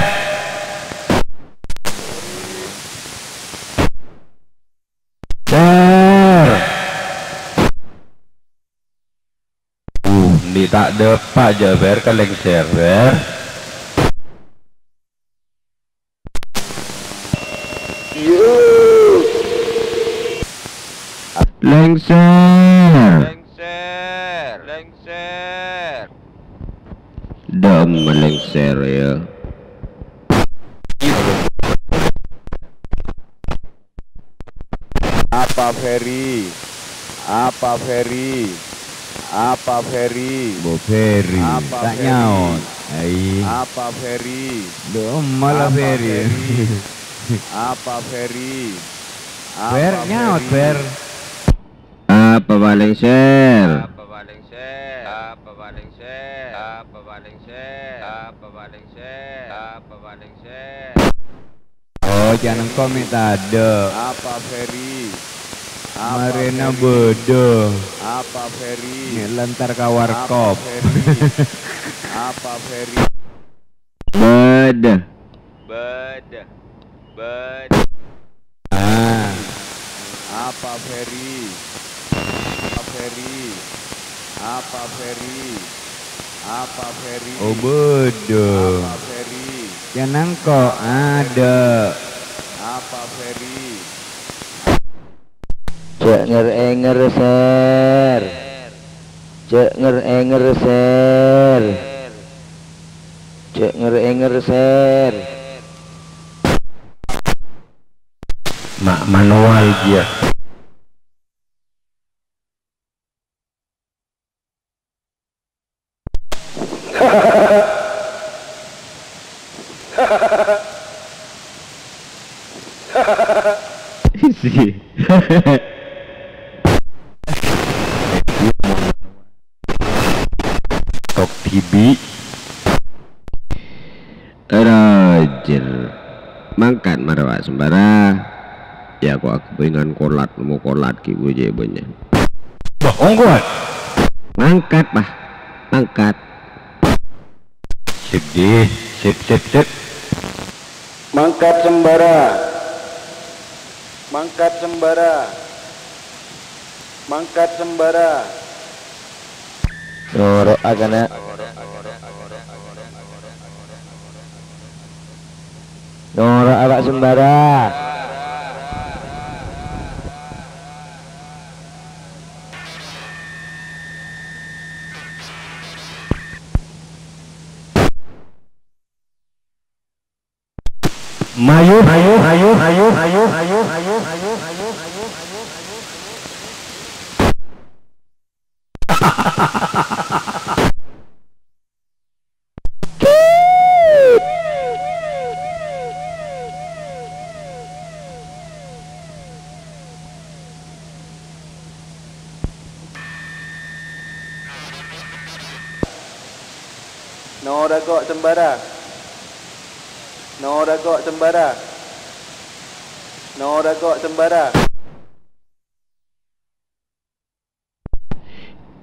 Sèr. Uh, andi' ta' dâpa' jâ' Ber ka lèngsèr, Ber. Lèngsèr. Lèngsèr. Lèngsèr. Dâ'emma lèngsèr, yâ. Apa Ferry? Apa Ferry? Apa Ferry? Bo Ferry. Apa Ta' Ferry? Nyaot. Ai. Apa Ferry? Dâ'emma la Apa Ferry. Ferry? Apa Ferry? Ber, Apa nyaot, Ferry? Ber. Apa palèng, Sèr? Oh, can engko' mè' tadâ'. Apa Ferry? Marèna bâdâ. Apa, Ferry? Nè' lantar ka warkop. Apa, Ferry? Apa, Ferry? Bâdâ. Bâdâ. Bâdâ. Ah. Apa, Ferry? Apa, Ferry? Apa, Ferry? Apa, Ferry? Oh, bâdâ. Apa, Ferry? Yâ, nangko' ada. Apa, Ferry? Jhâ' nger-ènger, Sèr. Jhâ' nger-ènger, Sèr. Jhâ' nger-ènger, Sèr. Ma', manual jiyâ. Tok dhibi'. Roger. Mangkat mara, Pak Sembara. Yâ, kok aku bângal kolat, nemmo kolat ghi' bujâ bânnya'. Bah, ongkowan. Mangkat, Bah. Mangkat. Sip, Di. Sip, sip, sip. Mangkat Sembara. Mangkat Sembara. Mangkat Sembara. Noro'a kana. Noro'a Pak Sembara. Mayu, mayu, mayu. Noro' ko' Sembara. Noro' ko' Sembara. Noro' ko' Sembara.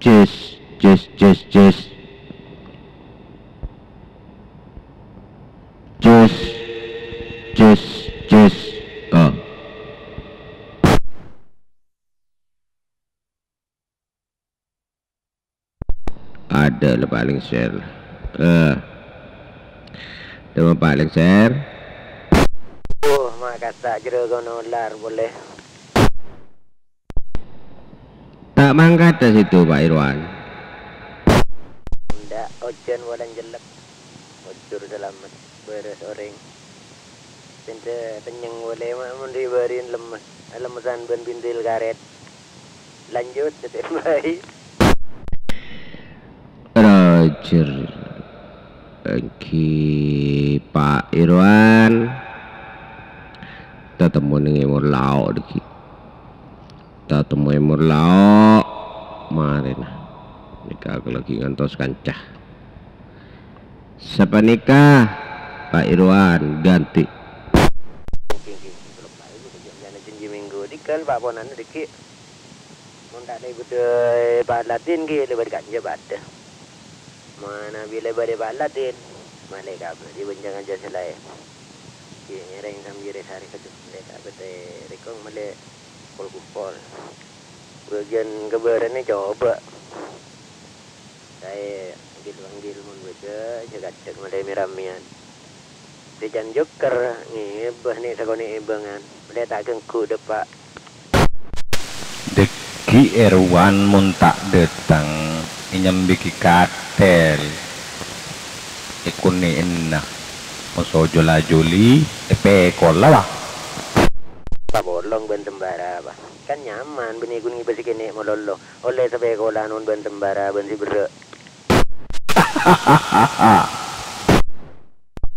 Ces, ces, ces, ces. Ces, ces, ces. Oh. Adâ' la palèng, Sèr. Eh. Adâ' ma' palèng, Sèr. Oh, ma' kassa' jârèya kono lar polè. Ta' mangkata sèttong, Pak Irwan. Ndak, ojhân polè jellep. Ojhur salamet, bârâs orèng. Sènta tennyeng polè, ma' mon ri-bâri'en lemmes. Lemmesan bân bintil karèt. Lanjut, tetep baik. Roger. Èngghi Pak Irwan. Tatemmo neng è Morlao' dhâggi'. Tatemmo è Morlao'. Marèna. Nèka aku lagi ngantos kanca. Sapanèka, Pak Irwan, ganti. Oke, oke, oke. Kalau Pak Irwan, jangan janji minggu. Di kan Pak Ponan dhâggi'. Mon ta' lèbât, eh, Pak Latin ghi lèbât kanja bâdâ. Manabi lèbât Pak Latin, malè kabâri bânjang aja sè laèn. Ghi ngèrèng sambi rè-sarè kadhu malè kabâ tè rèkong malè kol-kumpol. Bâgiyân kabârâna coba. Saè manggil-manggil mon bâdâ, jhâ' kacèk malè mè-rammèyan. Sè can jokèr ngèbâ nè' sakonè' èbângan. Malè ta' ganggu dâpa'. Dhâggi' Erwan mon ta' dâteng, ènyambhighi katèl. Èkonè'èna. Moso jola-joli, èpèkola, wa. Pabolong bân sembara, wa. Kan nyaman, bânnè ghun ngibâ sè kènè' malolo. Ollè sapèkola non bân sembara, bân sè berrâ'.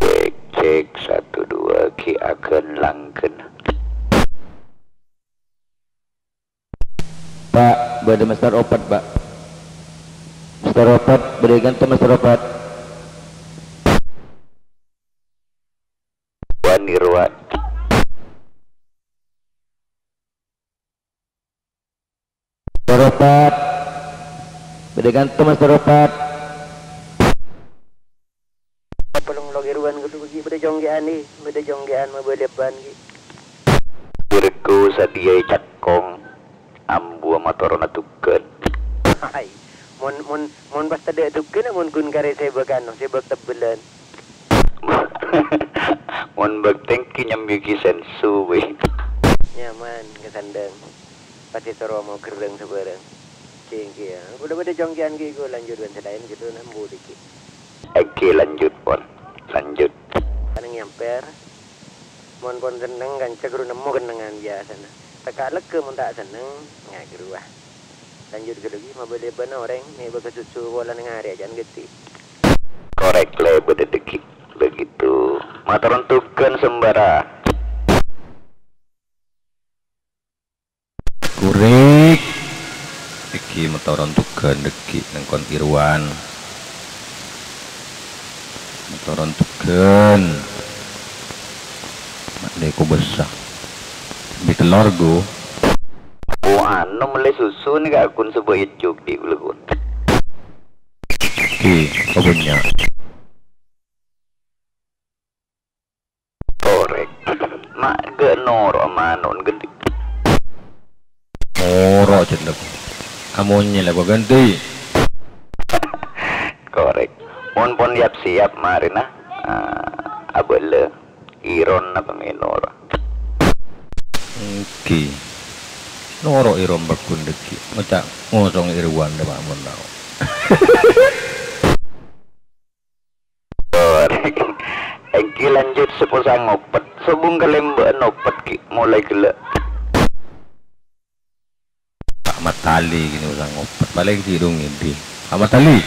Cek, cek, satu, dua, ghi' aghân langghen. Pak, bâdâ Master Opat, Pak. Master Opat, bâdâ ghânto Master Opat. Wan Irwan. Pat. Bâdâ ghântèng, Mas Toropat. Palong lok Irwan kudu bâgi bâdâ jhungkè'an, è, bâdâ jhungkè'an mabâli bân, ghi. Dârèko sadhiyâ è cakong, ambu matorona dhugghân. Hai, mon, mon, mon pas tadâ' dhugghân, mon ghun karè sèbâk anu, sèbâk tebbhâlân. Mon bâk tèngki nyambi ghi sensu, wè. Nyaman, kasandhâng. Pastè soro mau gerreng sabârâng. Cèngkè, ya. Udah pada jhungkè'an ghi, ghu lanjut bân sè laèn gitu, nah, mbu dikit. Oke, lanjut, Pon. Lanjut. Kan nyamper. Mon pon senneng, kanca ghuru nemmo kennengngan biyasana. Tèka lega mon ta' senneng, ngaghi rowa. Lanjut ghâllu ghi, mabâli bân orèng, mè' bâkal susu polana ngarè' ajâ' ghetti'. Korèk lè bâdâ dâggi'. Begitu. Mator ontughân sembara. Korèk. Èngghi mator ontughân dâggi' nèng kon Irwan. Mator ontughân. Ma' nèko bâsa. Bi' tellor, ghu. Oh, anu, mellè susu nèka ghun sebâ' èjjhuk dhi' ghulâ ghun. Èngghi, kobânnya. Korèk. Ma' ghâ' noro' mano'na ghândhi'. Noro' jhâ' lè. Amonyè lè bâghândhi'. Korèk. Mon pon yap-siyap marèna, ah, abâlâ. Iron apa mè' noro'? Èngghi. Noro' Iron bâghun dâggi'. Ngoca' ngosong Irwan dâ' ma' mon tao. Èngghi lanjut sè posang opet. Sobung kalèmbâ'ân opet ghi' molaè ghellâ'. Ahmad Ali ghi' posang opet. Palèng ghi' rung ngèndi. Ahmad Ali.